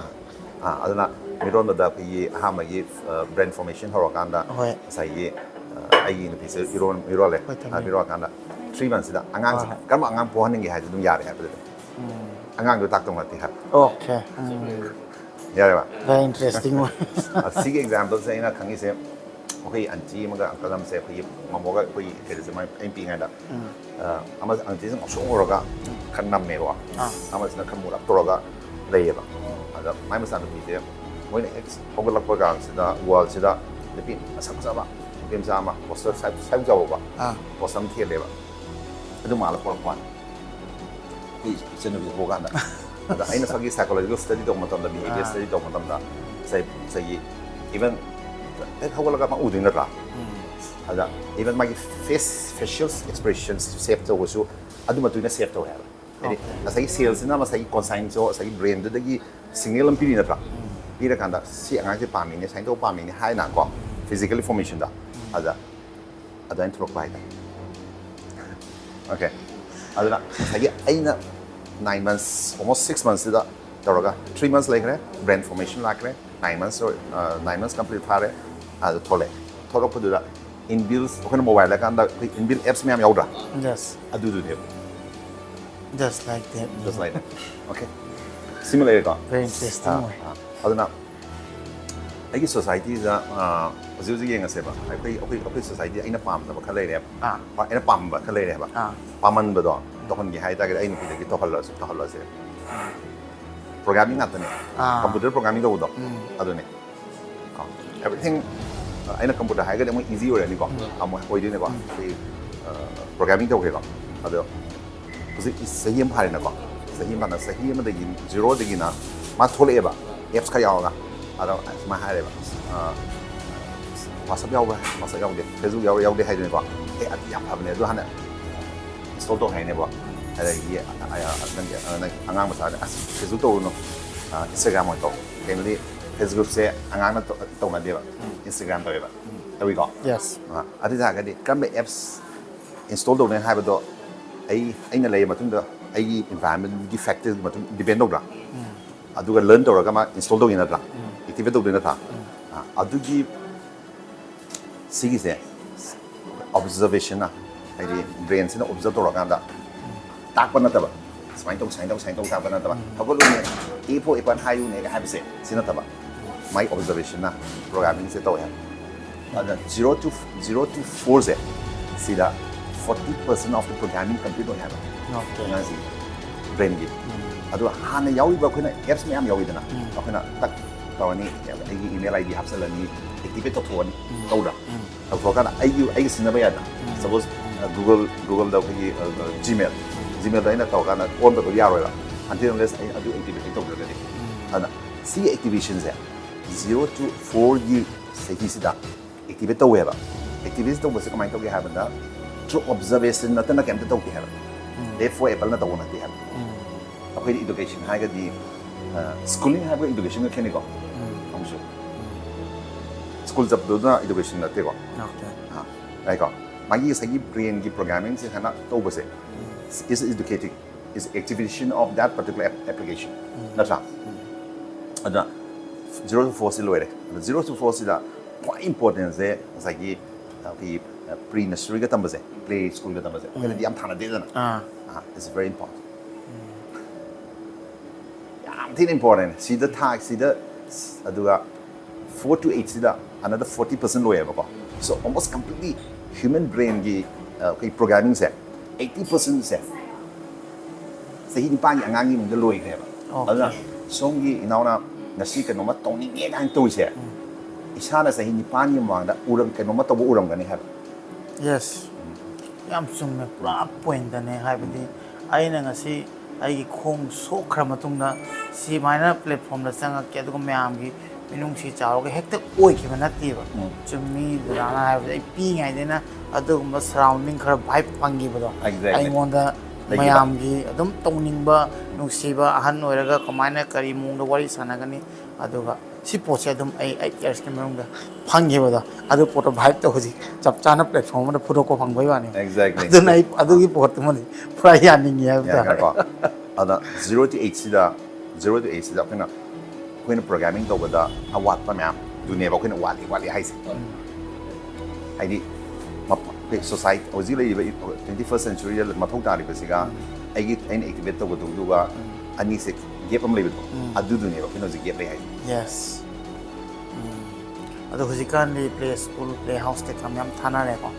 ꯑꯥ, ꯑꯗꯨꯅ ꯃꯤꯔꯣꯟꯕꯗ ꯑꯩꯈꯣꯏꯒꯤ ꯑꯍꯥꯟꯕꯒꯤ, ꯑ, brain formation ꯍꯧꯔꯀꯥꯟꯗ ꯍꯣꯏ꯫ ꯉꯁꯥꯏꯒꯤ, ꯑ, ꯑꯩꯒꯤ ꯅꯨꯄꯤꯁꯦ ꯏꯔꯣꯟ-, ꯏꯔꯣꯜꯂꯦ꯫ ꯍꯣꯏ, ꯊꯝꯃꯦ꯫ ꯑ, ꯏꯔꯣꯜꯂꯀꯥꯟꯗ three monthsꯁꯤꯗ ꯑꯉꯥꯡꯁꯦ ꯍꯣꯏ, ꯍꯣꯏ꯫ ꯀꯔꯝꯕ ꯑꯉꯥꯡ ꯄꯣꯛꯍꯟꯅꯤꯡꯒꯦ ꯍꯥꯏꯁꯦ ꯑꯗꯨꯝ ꯌꯥꯔꯦ ꯍꯥꯏꯕꯗꯨꯗ꯫ ꯑꯉꯥꯡꯗꯣ ꯇꯥꯛꯇꯧ ꯅꯠꯇꯦ ꯍꯥꯏꯕ꯫ Okay. ꯎꯝ꯫ ꯌꯥꯔꯦꯕ? Very interesting ꯑꯣꯏ꯫ ꯑ, ꯁꯤꯒꯤ exampleꯁꯦ ꯑꯩꯅ ꯈꯪꯉꯤꯁꯦ, ꯑꯩꯈꯣꯏ aunty ꯑꯃꯒ uncle ꯑꯃꯁꯦ, ꯑꯩꯈꯣꯏꯒꯤ ꯃꯃꯣꯒ ꯑꯩꯈꯣꯏꯒꯤ ꯀꯩꯅꯣꯁꯦ, ꯃꯣꯏ ꯑꯩꯅ ꯄꯤꯛꯏꯉꯩꯗ, ꯑ, ꯑꯃ auntyꯁꯦ ꯉꯧꯁꯣꯛ ꯉꯧꯔꯒ ꯈꯔ ꯅꯝꯃꯦꯕꯀꯣ꯫ ꯑꯥ꯫ ꯑꯃꯁꯤꯅ ꯈꯔ ꯃꯨꯔꯞ ꯇꯧꯔꯒ ꯂꯩꯌꯦꯕ꯫ ꯑꯗ ꯃꯥꯏ ꯃꯆꯥꯅꯨꯄꯤꯁꯦ ꯃꯣꯏꯅ ꯍꯦꯛ ꯍꯧꯒꯠꯂꯛꯄ ꯀꯥꯟꯁꯤꯗ wallꯁꯤꯗ ꯅꯨꯄꯤ ꯃꯁꯛ ꯐꯖꯕ, ꯅꯨꯄꯤ ꯃꯆꯥ ꯑꯃ poster ꯁ꯭ꯋꯥꯏ, ꯁ꯭ꯋꯥꯏ ꯆꯥꯎꯕ ꯑꯥ꯫ Poster ꯑꯃ ꯊꯦꯠꯂꯦꯕ꯫ ꯑꯗꯨ ꯃꯥꯜꯂ ꯄꯣꯔꯛꯄ ꯋꯥꯅꯤ꯫ ꯑꯩꯈꯣꯏ ꯏꯆꯟꯅꯨꯄꯤ ꯄꯣꯛꯀꯥꯟꯗ꯫ ꯑꯗ ꯑꯩꯅ ꯉꯁꯥꯏꯒꯤ psychological study ꯇꯧꯕ ꯃꯇꯝꯗ, behavior ꯑꯥ꯫ study ꯇꯧꯕ ꯃꯇꯝꯗ ꯉꯁꯥꯏ, ꯉꯁꯥꯏꯒꯤ Even ꯍꯦꯛ ꯍꯧꯒꯠꯂꯒ ꯑꯃ ꯎꯗꯣꯏ ꯅꯠꯇ꯭ꯔꯥ? ꯑꯗ even ꯃꯥꯒꯤ face facial expressions shape ꯇꯧꯕꯁꯨ ꯑꯗꯨ ꯃꯇꯨꯡ ꯏꯟꯅ shape ꯇꯧꯋꯦ ꯍꯥꯏꯕ꯫ ꯍꯥꯏꯗꯤ ꯉꯁꯥꯏꯒꯤ ꯁꯦꯜꯁꯤꯅ ꯉꯁꯥꯏꯒꯤ ꯀꯣꯟꯁꯥꯏꯟꯁꯇꯣ ꯉꯁꯥꯏꯒꯤ ꯕ꯭ꯔꯦꯟꯗꯨꯗꯒꯤ ꯁꯤꯒꯅꯦꯜ ꯑꯃ ꯄꯤꯔꯤ ꯅꯠꯇ꯭ꯔꯥ? ꯄꯤꯔꯀꯥꯟꯗ ꯁꯤ ꯑꯉꯥꯡꯁꯦ ꯄꯥꯝꯃꯤꯅꯦ, ꯁꯨꯃꯥꯏꯅ ꯇꯧꯕ ꯄꯥꯝꯃꯤꯅꯦ ꯍꯥꯏꯅꯀꯣ, ꯐꯤꯖꯤꯀꯦꯜ ꯏꯟꯐꯣꯔꯃꯦꯁꯟꯗ ꯑꯗ ꯑꯗꯨꯃꯥꯏꯅ ꯊꯣꯛꯂꯛꯄ ꯍꯥꯏꯇꯥꯔꯦ꯫ ꯑꯣꯀꯦ, ꯑꯗꯨꯅ ꯉꯁꯥꯏꯒꯤ ꯑꯩꯅ nine months, almost six monthsꯁꯤꯗ ꯇꯧꯔꯒ three months ꯂꯩꯈ꯭ꯔꯦ, ꯕ꯭ꯔꯦꯟ ꯐꯣꯔꯃꯦꯁꯟ ꯂꯥꯛꯈ꯭ꯔꯦ, nine months, nine months complete ꯐꯥꯔꯦ, ꯑꯗꯨ ꯊꯣꯛꯂꯛꯑꯦ꯫ ꯊꯣꯛꯂꯛꯄꯗꯨꯗ ꯏꯟꯕꯤꯜ, ꯑꯩꯈꯣꯏꯅ ꯃꯣꯕꯥꯏꯜ ꯂꯩꯀꯥꯟꯗ ꯑꯩꯈꯣꯏ ꯏꯟꯕꯤꯜ ꯑꯦꯞꯁ ꯃꯌꯥꯝ ꯌꯥꯎꯗ꯭ꯔꯥ? Yes, ꯑꯗꯨꯗꯨꯅꯦꯕ꯫ Just like that. Just like that. Okay. ꯁꯤꯃ ꯂꯩꯔꯦꯀꯣ? Very interesting ꯑꯣꯏ꯫ ꯑꯗꯨꯅ ꯑꯩꯒꯤ ꯁꯣꯁꯥꯏꯇꯤꯗ ꯍꯧꯖꯤꯛ ꯍꯧꯖꯤꯛ ꯌꯦꯡꯉꯁꯦꯕ, ꯑꯩꯈꯣꯏ ꯑꯩꯈꯣꯏ ꯑꯩꯈꯣꯏ ꯁꯣꯁꯥꯏꯇꯤ ꯑꯩꯅ ꯄꯥꯝꯗꯕ ꯈꯔ ꯂꯩꯔꯦꯕ꯫ ꯑꯥ꯫ ꯍꯣꯏ, ꯑꯩꯅ ꯄꯥꯝꯕ ꯈꯔ ꯂꯩꯔꯦꯕ꯫ ꯑꯥ꯫ ꯄꯥꯝꯃꯟꯕꯗꯣ ꯇꯧꯍꯟꯒꯦ ꯍꯥꯏꯇꯥꯔꯒꯗꯤ ꯑꯩ ꯅꯨꯄꯤꯗꯒꯤ ꯇꯧꯍꯜꯂꯁꯨ ꯇꯧꯍꯜꯂꯁꯦ꯫ ꯄ꯭ꯔꯣꯒ꯭ꯔꯥꯃꯤꯡ ꯉꯥꯛꯇꯅꯦ꯫ ꯑꯥ꯫ ꯀꯝꯄ꯭ꯌꯨꯇꯔ ꯄ꯭ꯔꯣꯒ꯭ꯔꯥꯃꯤꯡ ꯇꯧꯕꯗꯣ꯫ ꯎꯝ꯫ ꯑꯗꯨꯅꯦ꯫ ꯑꯦꯕ꯭ꯔꯤꯊꯤꯡ ꯑꯩꯅ ꯀꯝꯄ꯭ꯌꯨꯇꯔ ꯍꯥꯏꯔꯒꯗꯤ ꯑꯃꯨꯛ ꯏꯖꯤ ꯑꯣꯏꯔꯅꯤꯀꯣ꯫ ꯑꯃꯨꯛ ꯑꯣꯏꯗꯣꯏꯅꯦꯀꯣ꯫ ꯑꯩꯈꯣꯏ ꯄ꯭ꯔꯣꯒ꯭ꯔꯥꯃꯤꯡ ꯇꯧꯈ꯭ꯔꯦꯀꯣ꯫ ꯑꯗꯣ ꯍꯧꯖꯤꯛ ꯆꯍꯤ ꯑꯃ ꯐꯥꯔꯦꯅꯀꯣ꯫ ꯆꯍꯤ ꯑꯃꯅ ꯆꯍꯤ ꯑꯃꯗꯒꯤ ꯖꯤꯔꯣꯗꯒꯤꯅ ꯃꯥ ꯊꯣꯛꯂꯛꯑꯦꯕ ꯑꯦꯞꯁ ꯈꯔ ꯌꯥꯎꯔꯒ꯫ ꯑꯗꯣ ꯁꯨꯃꯥꯏꯅ ꯍꯥꯏꯔꯦꯕ, ꯋꯥꯆꯞ ꯌꯥꯎꯕ꯭ꯔꯥ? ꯋꯥꯆꯞ ꯌꯥꯎꯗꯦ꯫ ꯐꯦꯁꯕꯨꯛ ꯌꯥꯎꯕ꯭ꯔꯥ? ꯌꯥꯎꯗꯦ ꯍꯥꯏꯗꯣꯏꯅꯦꯀꯣ꯫ ꯑꯦ, ꯑꯗꯨ ꯌꯥꯝ ꯐꯕꯅꯦ, ꯑꯗꯨ ꯍꯥꯟꯅ ꯏꯟꯁꯇꯣꯜ ꯇꯧ ꯍꯥꯏꯅꯦꯕꯣ꯫ ꯑꯗꯒꯤ ꯅꯪꯒꯤ ꯅꯪꯒꯤ ꯑꯉꯥꯡ ꯃꯆꯥꯅ ꯑꯁ ꯐꯦꯁꯕꯨꯛ ꯇꯧꯔꯨꯅꯨ, ꯏꯟꯁꯇꯥꯒ꯭ꯔꯥꯝ ꯑꯣꯏꯅ ꯇꯧ꯫ ꯀꯩꯅꯣꯗꯤ ꯐꯦꯁꯕꯨꯛꯁꯦ ꯑꯉꯥꯡꯅ ꯇꯧ- ꯇꯧꯅꯗꯦꯕ, ꯏꯟꯁꯇꯥꯒ꯭ꯔꯥꯝ ꯇꯧꯋꯦꯕ꯫ ꯇꯧꯏꯀꯣ? Yes. ꯑꯗꯨ ꯑꯣꯏꯇꯥꯔꯒꯗꯤ ꯀꯔꯝꯕ ꯑꯦꯞꯁ ꯏꯟꯁꯇꯣꯜ ꯇꯧꯅꯤ ꯍꯥꯏꯕꯗꯣ ꯑꯩ ꯑꯩꯅ ꯂꯩꯔ ꯃꯇꯨꯡꯗ ꯑꯩꯒꯤ ꯏꯟꯚꯥꯏꯔꯣꯟꯃꯦꯟꯒꯤ ꯐꯦꯛꯇꯔꯒꯤ ꯃꯇꯨꯡ ꯗꯤꯄꯦꯟ ꯇꯧꯗ꯭ꯔꯥ? ꯑꯗꯨꯒ ꯂꯔꯟ ꯇꯧꯔꯒ ꯃꯥ ꯏꯟꯁꯇꯣꯜ ꯇꯧꯗꯣꯏ ꯅꯠꯇ꯭ꯔꯥ? ꯑꯦꯛꯇꯤꯚꯦꯠ ꯇꯧꯗꯣꯏ ꯅꯠꯇ꯭ꯔꯥ? ꯑꯥ, ꯑꯗꯨꯒꯤ ꯁꯤꯒꯤꯁꯦ ꯑꯣꯕꯖꯔꯕꯦꯁꯟꯅ, ꯍꯥꯏꯗꯤ ꯕ꯭ꯔꯦꯟꯁꯤꯅ ꯑꯣꯕꯖꯔꯕ ꯇꯧꯔꯀꯥꯟꯗ ꯇꯥꯛꯄ ꯅꯠꯇꯕ, ꯁꯨꯃꯥꯏꯅ ꯇꯧ, ꯁꯨꯃꯥꯏꯅ ꯇꯧ, ꯁꯨꯃꯥꯏꯅ ꯇꯧ ꯇꯥꯛꯄ ꯅꯠꯇꯕ, ꯍꯧꯒꯠꯂꯨꯅꯦ, A for apple ꯍꯥꯏꯌꯨꯅꯦꯒ ꯍꯥꯏꯕꯁꯦ ꯁꯤ ꯅꯠꯇꯕ, ꯃꯥꯏ ꯑꯣꯕꯖꯔꯕꯦꯁꯟꯅ ꯄ꯭ꯔꯣꯒ꯭ꯔꯥꯃꯤꯡꯁꯦ ꯇꯧꯋꯦ ꯍꯥꯏꯕ꯫ ꯑꯗꯨꯅ zero to zero to fourꯁꯦ ꯁꯤꯗ forty percent of the programming complete ꯑꯣꯏ ꯍꯥꯏꯕ꯫ Okay. ꯑꯉꯥꯡꯁꯤꯡ ꯕ꯭ꯔꯦꯟꯒꯤ꯫ ꯑꯗꯣ ꯍꯥꯟꯅ ꯌꯥꯎꯔꯤꯕ ꯑꯩꯈꯣꯏꯅ ꯑꯦꯞꯁ ꯃꯌꯥꯝ ꯌꯥꯎꯋꯤꯗꯅ, ꯑꯩꯈꯣꯏꯅ ꯇꯛ ꯇꯧꯔꯅꯤ, ꯑꯩꯒꯤ ꯏꯃꯦꯜ ꯑꯥꯏ ꯗꯤ ꯍꯥꯞꯆꯤꯜꯂꯅꯤ, ꯑꯦꯛꯇꯤꯚꯦꯠ ꯇꯧꯊꯣꯛꯑꯅꯤ, ꯇꯧꯗ꯭ꯔꯥ? ꯇꯧꯊꯣꯛꯑꯀꯥꯟꯗ ꯑꯩꯒꯤ ꯑꯩꯒꯤ ꯁꯤꯖꯤꯟꯅꯕ ꯌꯥꯗ꯭ꯔꯥ? Suppose Google Googleꯗ ꯑꯩꯈꯣꯏꯒꯤ Gmail, Gmailꯗ ꯑꯩꯅ ꯇꯧꯔꯀꯥꯟꯗ ꯑꯣꯟ ꯇꯧꯕ ꯌꯥꯔꯣꯏꯕ, until unless ꯑꯩ ꯑꯗꯨ ꯑꯦꯛꯇꯤꯚꯦꯠ ꯇꯧꯗ꯭ꯔꯒꯗꯤ꯫ ꯑꯗꯨꯅ ꯁꯤꯒꯤ ꯑꯦꯛꯇꯤꯚꯦꯁꯟꯁꯦ Zero to fourꯒꯤ ꯆꯍꯤꯁꯤꯗ activate ꯇꯧꯋꯦꯕ꯫ Activate ꯇꯧꯕꯁꯦ ꯀꯃꯥꯏꯅ ꯇꯧꯒꯦ ꯍꯥꯏꯕꯗ, through observation ꯅꯠꯇꯅ ꯀꯩꯝꯇ ꯇꯧꯗꯦ ꯍꯥꯏꯕ꯫ F for appleꯅ ꯇꯧꯕ ꯅꯠꯇꯦ ꯍꯥꯏꯕ꯫ ꯑꯩꯈꯣꯏꯗꯤ education ꯍꯥꯏꯔꯒꯗꯤ, schooling ꯍꯥꯏꯕꯒ educationꯒ ꯈꯦꯠꯅꯩꯀꯣ꯫ ꯑꯃꯨꯛꯁꯨ school ꯆꯠꯄꯗꯨꯅ education ꯅꯠꯇꯦꯀꯣ꯫ ꯍꯥꯏꯀꯣ꯫ ꯃꯥꯒꯤ ꯉꯁꯥꯏꯒꯤ brainꯒꯤ programmingꯁꯦ ꯁꯨꯃꯥꯏꯅ ꯇꯧꯕꯁꯦ is educating, is activation of that particular application, ꯅꯠꯇ꯭ꯔꯥ? ꯑꯗꯨꯅ zero to fourꯁꯤ ꯂꯣꯏꯔꯦ꯫ ꯑꯗꯣ zero to fourꯁꯤꯗ ꯈ꯭ꯋꯥꯏ importantꯁꯦ ꯉꯁꯥꯏꯒꯤ ꯑꯩꯈꯣꯏꯒꯤ pre nurseryꯒ ꯇꯝꯕꯁꯦ, play schoolꯒ ꯇꯝꯕꯁꯦ, ꯑꯩꯈꯣꯏꯅꯗꯤ ꯌꯥꯝ ꯊꯥꯅꯗꯦꯗꯅ꯫ It's very important꯫ ꯌꯥꯝ ꯊꯤꯅ important꯫ ꯁꯤꯗ ꯊꯥ ꯁꯤꯗ, ꯑꯗꯨꯒ four to eightꯁꯤꯗ another forty percent ꯂꯣꯏꯌꯦꯕꯀꯣ꯫ So almost completely human brainꯒꯤ ꯑꯩꯈꯣꯏ programmingꯁꯦ eighty percentꯁꯦ ꯆꯍꯤ ꯅꯤꯄꯥꯟꯒꯤ ꯑꯉꯥꯡꯒꯤ ꯃꯅꯨꯡꯗ ꯂꯣꯏꯈ꯭ꯔꯦꯕ꯫ ꯑꯗꯨꯅ ꯁꯣꯝꯒꯤ ꯏꯅꯥꯎꯅ ꯉꯁꯤ ꯀꯩꯅꯣꯝꯃ ꯇꯧꯅꯤꯡꯉꯦ ꯀꯥꯏꯅ ꯇꯧꯔꯤꯁꯦ, ꯏꯁꯥꯅ ꯆꯍꯤ ꯅꯤꯄꯥꯟꯒꯤ ꯃꯃꯥꯡꯗ ꯎꯔꯝ ꯀꯩꯅꯣꯝꯃ ꯇꯧꯕ ꯎꯔꯝꯒꯅꯤ ꯍꯥꯏꯕ꯫ Yes, ꯌꯥꯝ ꯆꯨꯝꯃꯦ, ꯄꯨꯔꯥ pointꯅꯦ꯫ ꯍꯥꯏꯕꯗꯤ ꯑꯩꯅ ꯉꯁꯤ ꯑꯩꯒꯤ ꯈꯣꯡ ꯁꯣꯛꯈ꯭ꯔ ꯃꯇꯨꯡꯗ ꯁꯤꯃꯥꯏꯅ platformꯗ ꯆꯪꯉꯛꯀꯦ, ꯑꯗꯨꯒ ꯃꯌꯥꯝꯒꯤ ꯃꯤꯅꯨꯡꯁꯤ ꯆꯥꯎꯔꯒ ꯍꯦꯛꯇ ꯑꯣꯏꯈꯤꯕ ꯅꯠꯇꯦꯕ꯫ ꯆꯨꯝꯃꯤ ꯗꯗꯥꯅ ꯍꯥꯏꯕꯗ, ꯑꯩ ꯄꯤꯛꯏꯉꯩꯗꯩꯅ ꯑꯗꯨꯒꯨꯝꯕ surrounding ꯈꯔ vibe ꯐꯪꯈꯤꯕꯗꯣ, Exactly. ꯑꯩꯉꯣꯟꯗ ꯂꯩꯈꯤꯕ꯫ ꯃꯌꯥꯝꯒꯤ ꯑꯗꯨꯝ ꯇꯧꯅꯤꯡꯕ, ꯅꯨꯡꯁꯤꯕ, ꯑꯍꯟ ꯑꯣꯏꯔꯒ ꯀꯃꯥꯏꯅ ꯀꯔꯤ ꯃꯑꯣꯡꯗ ꯋꯥꯔꯤ ꯁꯥꯟꯅꯒꯅꯤ, ꯑꯗꯨꯒ ꯁꯤ ꯄꯣꯠꯁꯦ ꯑꯗꯨꯝ ꯑꯩ eight yearsꯀꯤ ꯃꯅꯨꯡꯗ ꯐꯪꯈꯤꯕꯗꯣ, ꯑꯗꯨ ꯄꯣꯠꯇꯣ vibeꯇꯣ ꯍꯧꯖꯤꯛ ꯆꯞ ꯆꯥꯅ platform ꯑꯃꯗ ꯐꯨꯗꯣꯛꯄ ꯐꯪꯕꯩ ꯋꯥꯅꯤ꯫ Exactly. ꯑꯗꯨꯅ ꯑꯩ ꯑꯗꯨꯒꯤ ꯄꯣꯠꯇꯨꯃꯗꯤ ꯄꯨꯔꯥ ꯌꯥꯅꯤꯡꯉꯤ ꯍꯥꯏꯕ ꯇꯥꯔꯦ꯫ ꯌꯥꯏꯀꯣ꯫ ꯑꯗ zero to eightꯁꯤꯗ, zero to eightꯁꯤꯗ ꯑꯩꯈꯣꯏꯅ, ꯑꯩꯈꯣꯏꯅ programming ꯇꯧꯕꯗ ꯑꯋꯥꯠꯄ ꯃꯌꯥꯝꯗꯨꯅꯦꯕ ꯑꯩꯈꯣꯏꯅ ꯋꯥꯠꯂꯤ ꯋꯥꯠꯂꯤ ꯍꯥꯏꯁꯦ꯫ ꯍꯥꯏꯗꯤ ꯃꯞ-, ꯑꯩꯈꯣꯏ society ꯍꯧꯖꯤꯛ ꯂꯩꯔꯤꯕ twenty first centuryꯗ ꯃꯊꯧ ꯇꯥꯔꯤꯕꯁꯤꯒ ꯑꯩꯒꯤ, ꯑꯩꯅ activate ꯇꯧꯒꯗꯧꯕꯗꯨꯒ ꯑꯅꯤꯁꯦ gap ꯑꯃ ꯂꯩꯕꯗꯣ, ꯑꯗꯨꯗꯨꯅꯦꯕ ꯑꯩꯈꯣꯏꯅ ꯍꯧꯖꯤꯛ gap ꯂꯩ ꯍꯥꯏꯁꯦ꯫ Yes. ꯎꯝ꯫ ꯑꯗꯣ ꯍꯧꯖꯤꯛꯀꯥꯟꯗꯤ play school, play houseꯇ ꯀ ꯃꯌꯥꯝ ꯊꯥꯅꯔꯦꯀꯣ꯫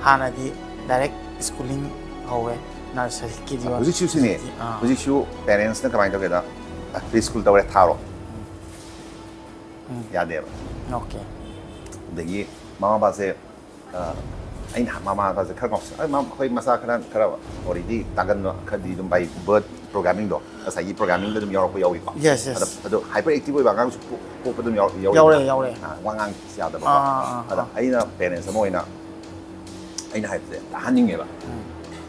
ꯍꯥꯟꯅꯗꯤ direct schooling ꯍꯧꯋꯦ, nursery, KG one, ꯍꯧꯖꯤꯛꯁꯨ ꯁꯤꯅꯦ꯫ KG, ꯑꯥ꯫ ꯍꯧꯖꯤꯛꯁꯨ parentsꯅ ꯀꯃꯥꯏꯅ ꯇꯧꯒꯦꯗ, "ꯑ, pre school ꯇꯧꯔꯦ, ꯊꯥꯔꯣ"꯫ ꯌꯥꯗꯦꯕ꯫ Okay. ꯑꯗꯒꯤ ꯃꯃꯥ ꯃꯄꯥꯁꯦ, ꯑ, ꯑꯩꯅ ꯃꯃꯥ ꯃꯄꯥꯁꯦ ꯈꯔ ꯉꯥꯎꯁ ꯑꯩ ꯃꯥ- ꯑꯩꯈꯣꯏ ꯃꯆꯥ ꯈꯔ ꯈꯔ already ꯇꯥꯒꯟꯕ ꯈꯔꯗꯤ ꯑꯗꯨꯝ by birth programming ꯗꯣ ꯉꯁꯥꯏꯒꯤ programming ꯗ ꯑꯗꯨꯝ ꯌꯥꯎꯔꯛꯄ ꯌꯥꯎꯏꯀꯣ꯫ Yes, yes. ꯑꯗꯣ ꯑꯗꯣ hyper active ꯑꯣꯏꯕ ꯑꯉꯥꯡꯁꯨ ꯄꯣꯛ- ꯄꯣꯛꯄ ꯑꯗꯨꯝ ꯌꯥꯎ- ꯌꯥꯎꯏ ꯌꯥꯎꯔꯦ, ꯌꯥꯎꯔꯦ. ꯑꯥ, ꯋꯥ ꯉꯥꯡ ꯌꯥꯗꯕꯀꯣ꯫ ꯑꯥ, ꯑꯥ, ꯑꯗ ꯑꯥ. ꯑꯩꯅ parents ꯑꯃ ꯑꯣꯏꯅ ꯑꯩꯅ ꯍꯥꯏꯕꯁꯦ ꯇꯥꯍꯟꯅꯤꯡꯉꯦꯕ꯫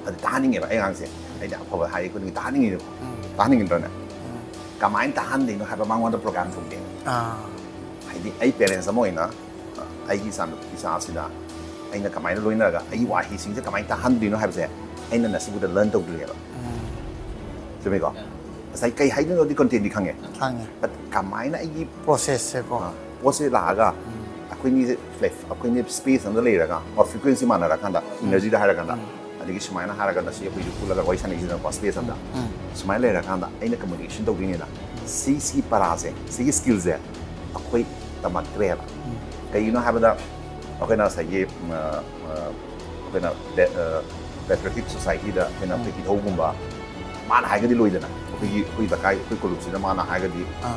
ꯑꯗ ꯇꯥꯍꯟꯅꯤꯡꯉꯦꯕ ꯑꯩ ꯑꯉꯥꯡꯁꯦ꯫ ꯑꯩꯅ ꯑꯐꯕ ꯍꯥꯏꯔꯤ ꯈꯨꯗꯤꯡꯒꯤ ꯇꯥꯍꯟꯅꯤꯡꯉꯤꯗꯦꯕ꯫ ꯇꯥꯍꯟꯅꯤꯡꯗ꯭ꯔꯅꯦ? ꯀꯃꯥꯏꯅ ꯇꯥꯍꯟꯗꯣꯏꯅꯣ ꯍꯥꯏꯕ ꯃꯉꯣꯟꯗ program ꯇꯧꯗꯦ꯫ ꯑꯥ. ꯍꯥꯏꯗꯤ ꯑꯩ parents ꯑꯃ ꯑꯣꯏꯅ ꯑ, ꯑꯩꯒꯤ ꯏꯆꯥꯅꯨꯄꯤ ꯏꯆꯥꯁꯤꯗ ꯑꯩꯅ ꯀꯃꯥꯏꯅ ꯂꯣꯏꯅꯔꯒ ꯑꯩꯒꯤ ꯋꯥꯍꯩꯁꯤꯡꯁꯦ ꯀꯃꯥꯏꯅ ꯇꯥꯍꯟꯗꯣꯏꯅꯣ ꯍꯥꯏꯕꯁꯦ ꯑꯩꯅ ꯅꯁꯤꯕꯨꯗ learn ꯇꯧꯗ꯭ꯔꯤꯑꯕ꯫ ꯆꯨꯝꯃꯤꯀꯣ? ꯉꯁꯥꯏ ꯀꯩ ꯍꯥꯏꯗꯣꯏꯅꯣꯗꯤ content ꯗꯤ ꯈꯪꯉꯦ꯫ ꯈꯪꯉꯦ. But ꯀꯃꯥꯏꯅ ꯑꯩꯒꯤ Process ꯁꯦꯀꯣ. ꯑ, ꯄꯣꯠꯁꯦ ꯂꯥꯛꯑꯒ ꯑꯩꯈꯣꯏꯅꯤꯁꯦ ꯄ꯭ꯂꯦ ꯑꯩꯈꯣꯏꯅꯤ space ꯑꯃꯗ ꯂꯩꯔꯒ or frequency ꯃꯥꯟꯅꯔꯀꯥꯟꯗ energy ꯗ ꯍꯥꯏꯔꯀꯥꯟꯗ ꯑꯗꯒꯤ ꯁꯨꯃꯥꯏꯅ ꯍꯥꯏꯔꯒ ꯉꯁꯤ ꯑꯩꯈꯣꯏꯁꯨ ꯄꯨꯜꯂꯒ ꯋꯥꯔꯤ ꯁꯥꯟꯅꯩꯁꯤꯗꯅꯀꯣ space ꯑꯃꯗ꯫ ꯁꯨꯃꯥꯏꯅ ꯂꯩꯔꯀꯥꯟꯗ ꯑꯩꯅ communication ꯇꯧꯗꯣꯏꯅꯤꯅ ꯁꯤ ꯁꯤꯒꯤ ꯄꯔꯥꯁꯦ ꯁꯤꯒꯤ skill ꯁꯦ ꯑꯩꯈꯣꯏ ꯇꯝꯃꯛꯇ꯭ꯔꯦꯕ꯫ ꯀꯩꯒꯤꯅꯣ ꯍꯥꯏꯕꯗ ꯑꯩꯈꯣꯏꯅ ꯉꯁꯥꯏꯒꯤ ꯎꯝ, ꯑ, ꯑ, ꯑꯩꯈꯣꯏꯅ patriotic society ꯗ ꯑꯩꯈꯣꯏꯅ ꯑꯩꯈꯣꯏ ꯏꯙꯧꯒꯨꯝꯕ ꯃꯥꯅ ꯍꯥꯏꯔꯒꯗꯤ ꯂꯣꯏꯗꯅ ꯑꯩꯈꯣꯏꯒꯤ ꯑꯩꯈꯣꯏ ꯂꯩꯀꯥꯏ ꯑꯩꯈꯣꯏ ꯀꯣꯂꯨꯞꯁꯤꯗ ꯃꯥꯅ ꯍꯥꯏꯔꯒꯗꯤ ꯑꯥ.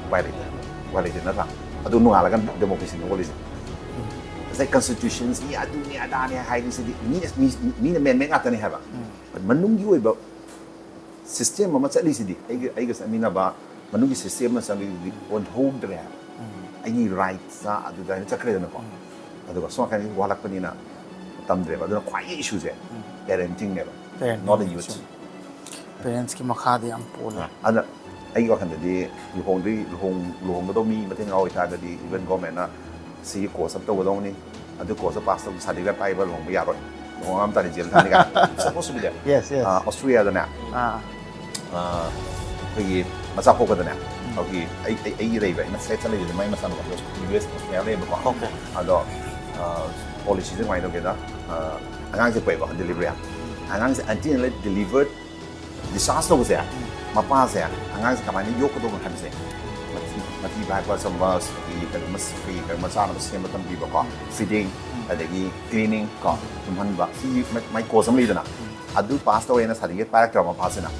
ꯎꯄꯥꯏ ꯂꯩꯇꯦ꯫ ꯎꯄꯥꯏ ꯂꯩꯇꯦ ꯅꯠꯇ꯭ꯔꯥ? ꯑꯗꯨ ꯅꯣꯡꯉꯥꯜꯂꯒ democracy ꯅ ꯑꯣꯜꯂꯤꯁꯦ꯫ ꯉꯁꯥꯏ constitution ꯁꯤ ꯑꯗꯨꯅꯤ ꯑꯗꯥꯅꯤ ꯍꯥꯏꯔꯤꯁꯤꯗꯤ ꯃꯤꯅ ꯃꯤ- ꯃꯤꯅ man made ꯉꯥꯛꯇꯅꯤ ꯍꯥꯏꯕ꯫ But ꯃꯅꯨꯡꯒꯤ ꯑꯣꯏꯕ system ꯑꯃ ꯆꯠꯂꯤꯁꯤꯗꯤ ꯑꯩꯒ ꯑꯩꯒ ꯆꯠꯃꯤꯟꯅꯕ ꯃꯅꯨꯡꯒꯤ system ꯑꯃ ꯆꯠꯂꯤꯁꯤꯗꯤ ꯑꯣꯟꯊꯣꯛꯇ꯭ꯔꯦ ꯍꯥꯏꯕ꯫ ꯑꯩꯒꯤ rights ꯑꯗꯨꯗ ꯑꯩꯅ ꯆꯠꯈ꯭ꯔꯦꯗꯅꯀꯣ꯫ ꯑꯗꯨꯒ ꯁꯣꯝ ꯅꯥꯀꯟꯒꯤ ꯋꯥꯠꯂꯛꯄꯅꯤꯅ ꯇꯝꯗ꯭ꯔꯦꯕ꯫ ꯑꯗꯨꯅ ꯈ꯭ꯋꯥꯏꯗꯒꯤ issue ꯁꯦ parenting ꯅꯦꯕ, Parenting. not the youth꯫ Parents ꯀꯤ ꯃꯈꯥꯗꯤ ꯌꯥꯝ ꯄꯣꯜꯂꯦ. ꯑꯗ ꯑꯩꯒꯤ ꯋꯥꯈꯜꯗꯗꯤ ꯂꯨꯍꯣꯡꯗ꯭ꯔꯤ ꯂꯨꯍꯣꯡ ꯂꯨꯍꯣꯡꯒꯗꯧꯕ ꯃꯤ ꯃꯇꯩ ꯃꯅꯥꯎ ꯑꯣꯏꯇꯥꯔꯒꯗꯤ even government ꯅ ꯁꯤꯒꯤ course ꯑꯃ ꯇꯧꯒꯗꯧꯕꯅꯤ, ꯑꯗꯨ course ꯑꯃ pass ꯇꯧꯕ certificate ꯄꯥꯏꯕ ꯂꯨꯍꯣꯡꯕ ꯌꯥꯔꯣꯏ, ꯂꯨꯍꯣꯡꯉ ꯑꯃ ꯇꯥꯔꯗꯤ jail ꯊꯥꯅꯤ ꯀꯥꯏꯅ suppose to be there꯫ Yes, yes. ꯑ, Australia ꯗꯅꯦ ꯑꯥ. ꯑ, ꯑꯩꯈꯣꯏꯒꯤ ꯃꯆꯥ ꯄꯣꯛꯄꯗꯅꯦ ꯍꯧꯖꯤꯛ ꯑꯩ ꯑꯩ- ꯑꯩꯒꯤ ꯂꯩꯕ ꯑꯩꯅ flat ꯇ ꯂꯩꯕꯗ ꯃꯥꯏ ꯃꯆꯥꯅꯨꯄꯥ U S Australia ꯂꯩꯌꯦꯕꯀꯣ꯫ Okay. ꯑꯗꯣ policy ꯁꯦ ꯀꯃꯥꯏꯅ ꯇꯧꯒꯦꯗ ꯑ, ꯑꯉꯥꯡꯁꯦ ꯄꯣꯛꯑꯦꯀꯣ delivery꯫ ꯑꯉꯥꯡꯁꯦ until delivered discharge ꯇꯧꯕꯁꯦ ꯃꯄꯥꯁꯦ ꯑꯉꯥꯡꯁꯦ ꯀꯃꯥꯏꯅ ꯌꯣꯛꯀꯗꯧꯅꯣ ꯍꯥꯏꯕꯁꯦ ꯃꯊꯤ ꯃꯊꯤ ꯐꯥꯏꯕ ꯆꯥꯝꯕ ꯑꯗꯒꯤ ꯀꯩꯅꯣ ꯃꯁ- ꯑꯩꯈꯣꯏꯒꯤ ꯀꯩꯅꯣ ꯃꯆꯥꯅꯕ ꯁꯦꯝꯕ ꯇꯝꯕꯤꯕꯀꯣ feeding ꯑꯗꯒꯤ cleaning ꯀꯣ ꯇꯨꯝꯍꯟꯕ ꯁꯤꯒꯤ ꯃꯥꯏ- ꯃꯥꯏ course ꯑꯃ ꯂꯩꯗꯅ ꯑꯗꯨ pass ꯇꯧꯔꯦꯅ certificate ꯄꯥꯏꯔꯛꯇ꯭ꯔꯕ ꯃꯄꯥꯁꯤꯅ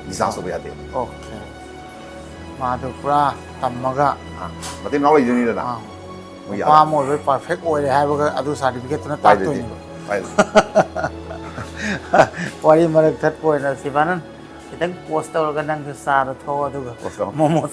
discharge ꯇꯧꯕ ꯌꯥꯗꯦ꯫ Okay. ꯃꯥꯗꯣ ꯄꯨꯔꯥ ꯇꯝꯃꯒ ꯑꯥ, ꯃꯇꯩ ꯃꯅꯥꯎ ꯂꯩꯗꯣꯏꯅꯤꯗꯅ ꯑꯥ. ꯃꯄꯥ ꯑꯃ ꯑꯣꯏꯕꯩ ꯄꯔꯐꯦꯛ ꯑꯣꯏꯔꯦ ꯍꯥꯏꯕꯒ ꯑꯗꯨ ꯁꯥꯔꯇꯤꯐꯤꯀꯦꯠꯇꯨꯅ ꯇꯥꯛꯇꯣꯏꯅꯦꯕ꯫ ꯋꯥꯔꯤ ꯃꯔꯛ ꯊꯠꯄ ꯑꯣꯏꯅ ꯁꯤꯕꯥꯅꯟ ꯈꯤꯇꯪ ꯄꯣꯁ ꯇꯧꯔꯒ ꯅꯪꯁꯨ ꯆꯥꯗ ꯊꯣꯛꯑꯣ, ꯑꯗꯨꯒ ꯃꯣꯃꯣ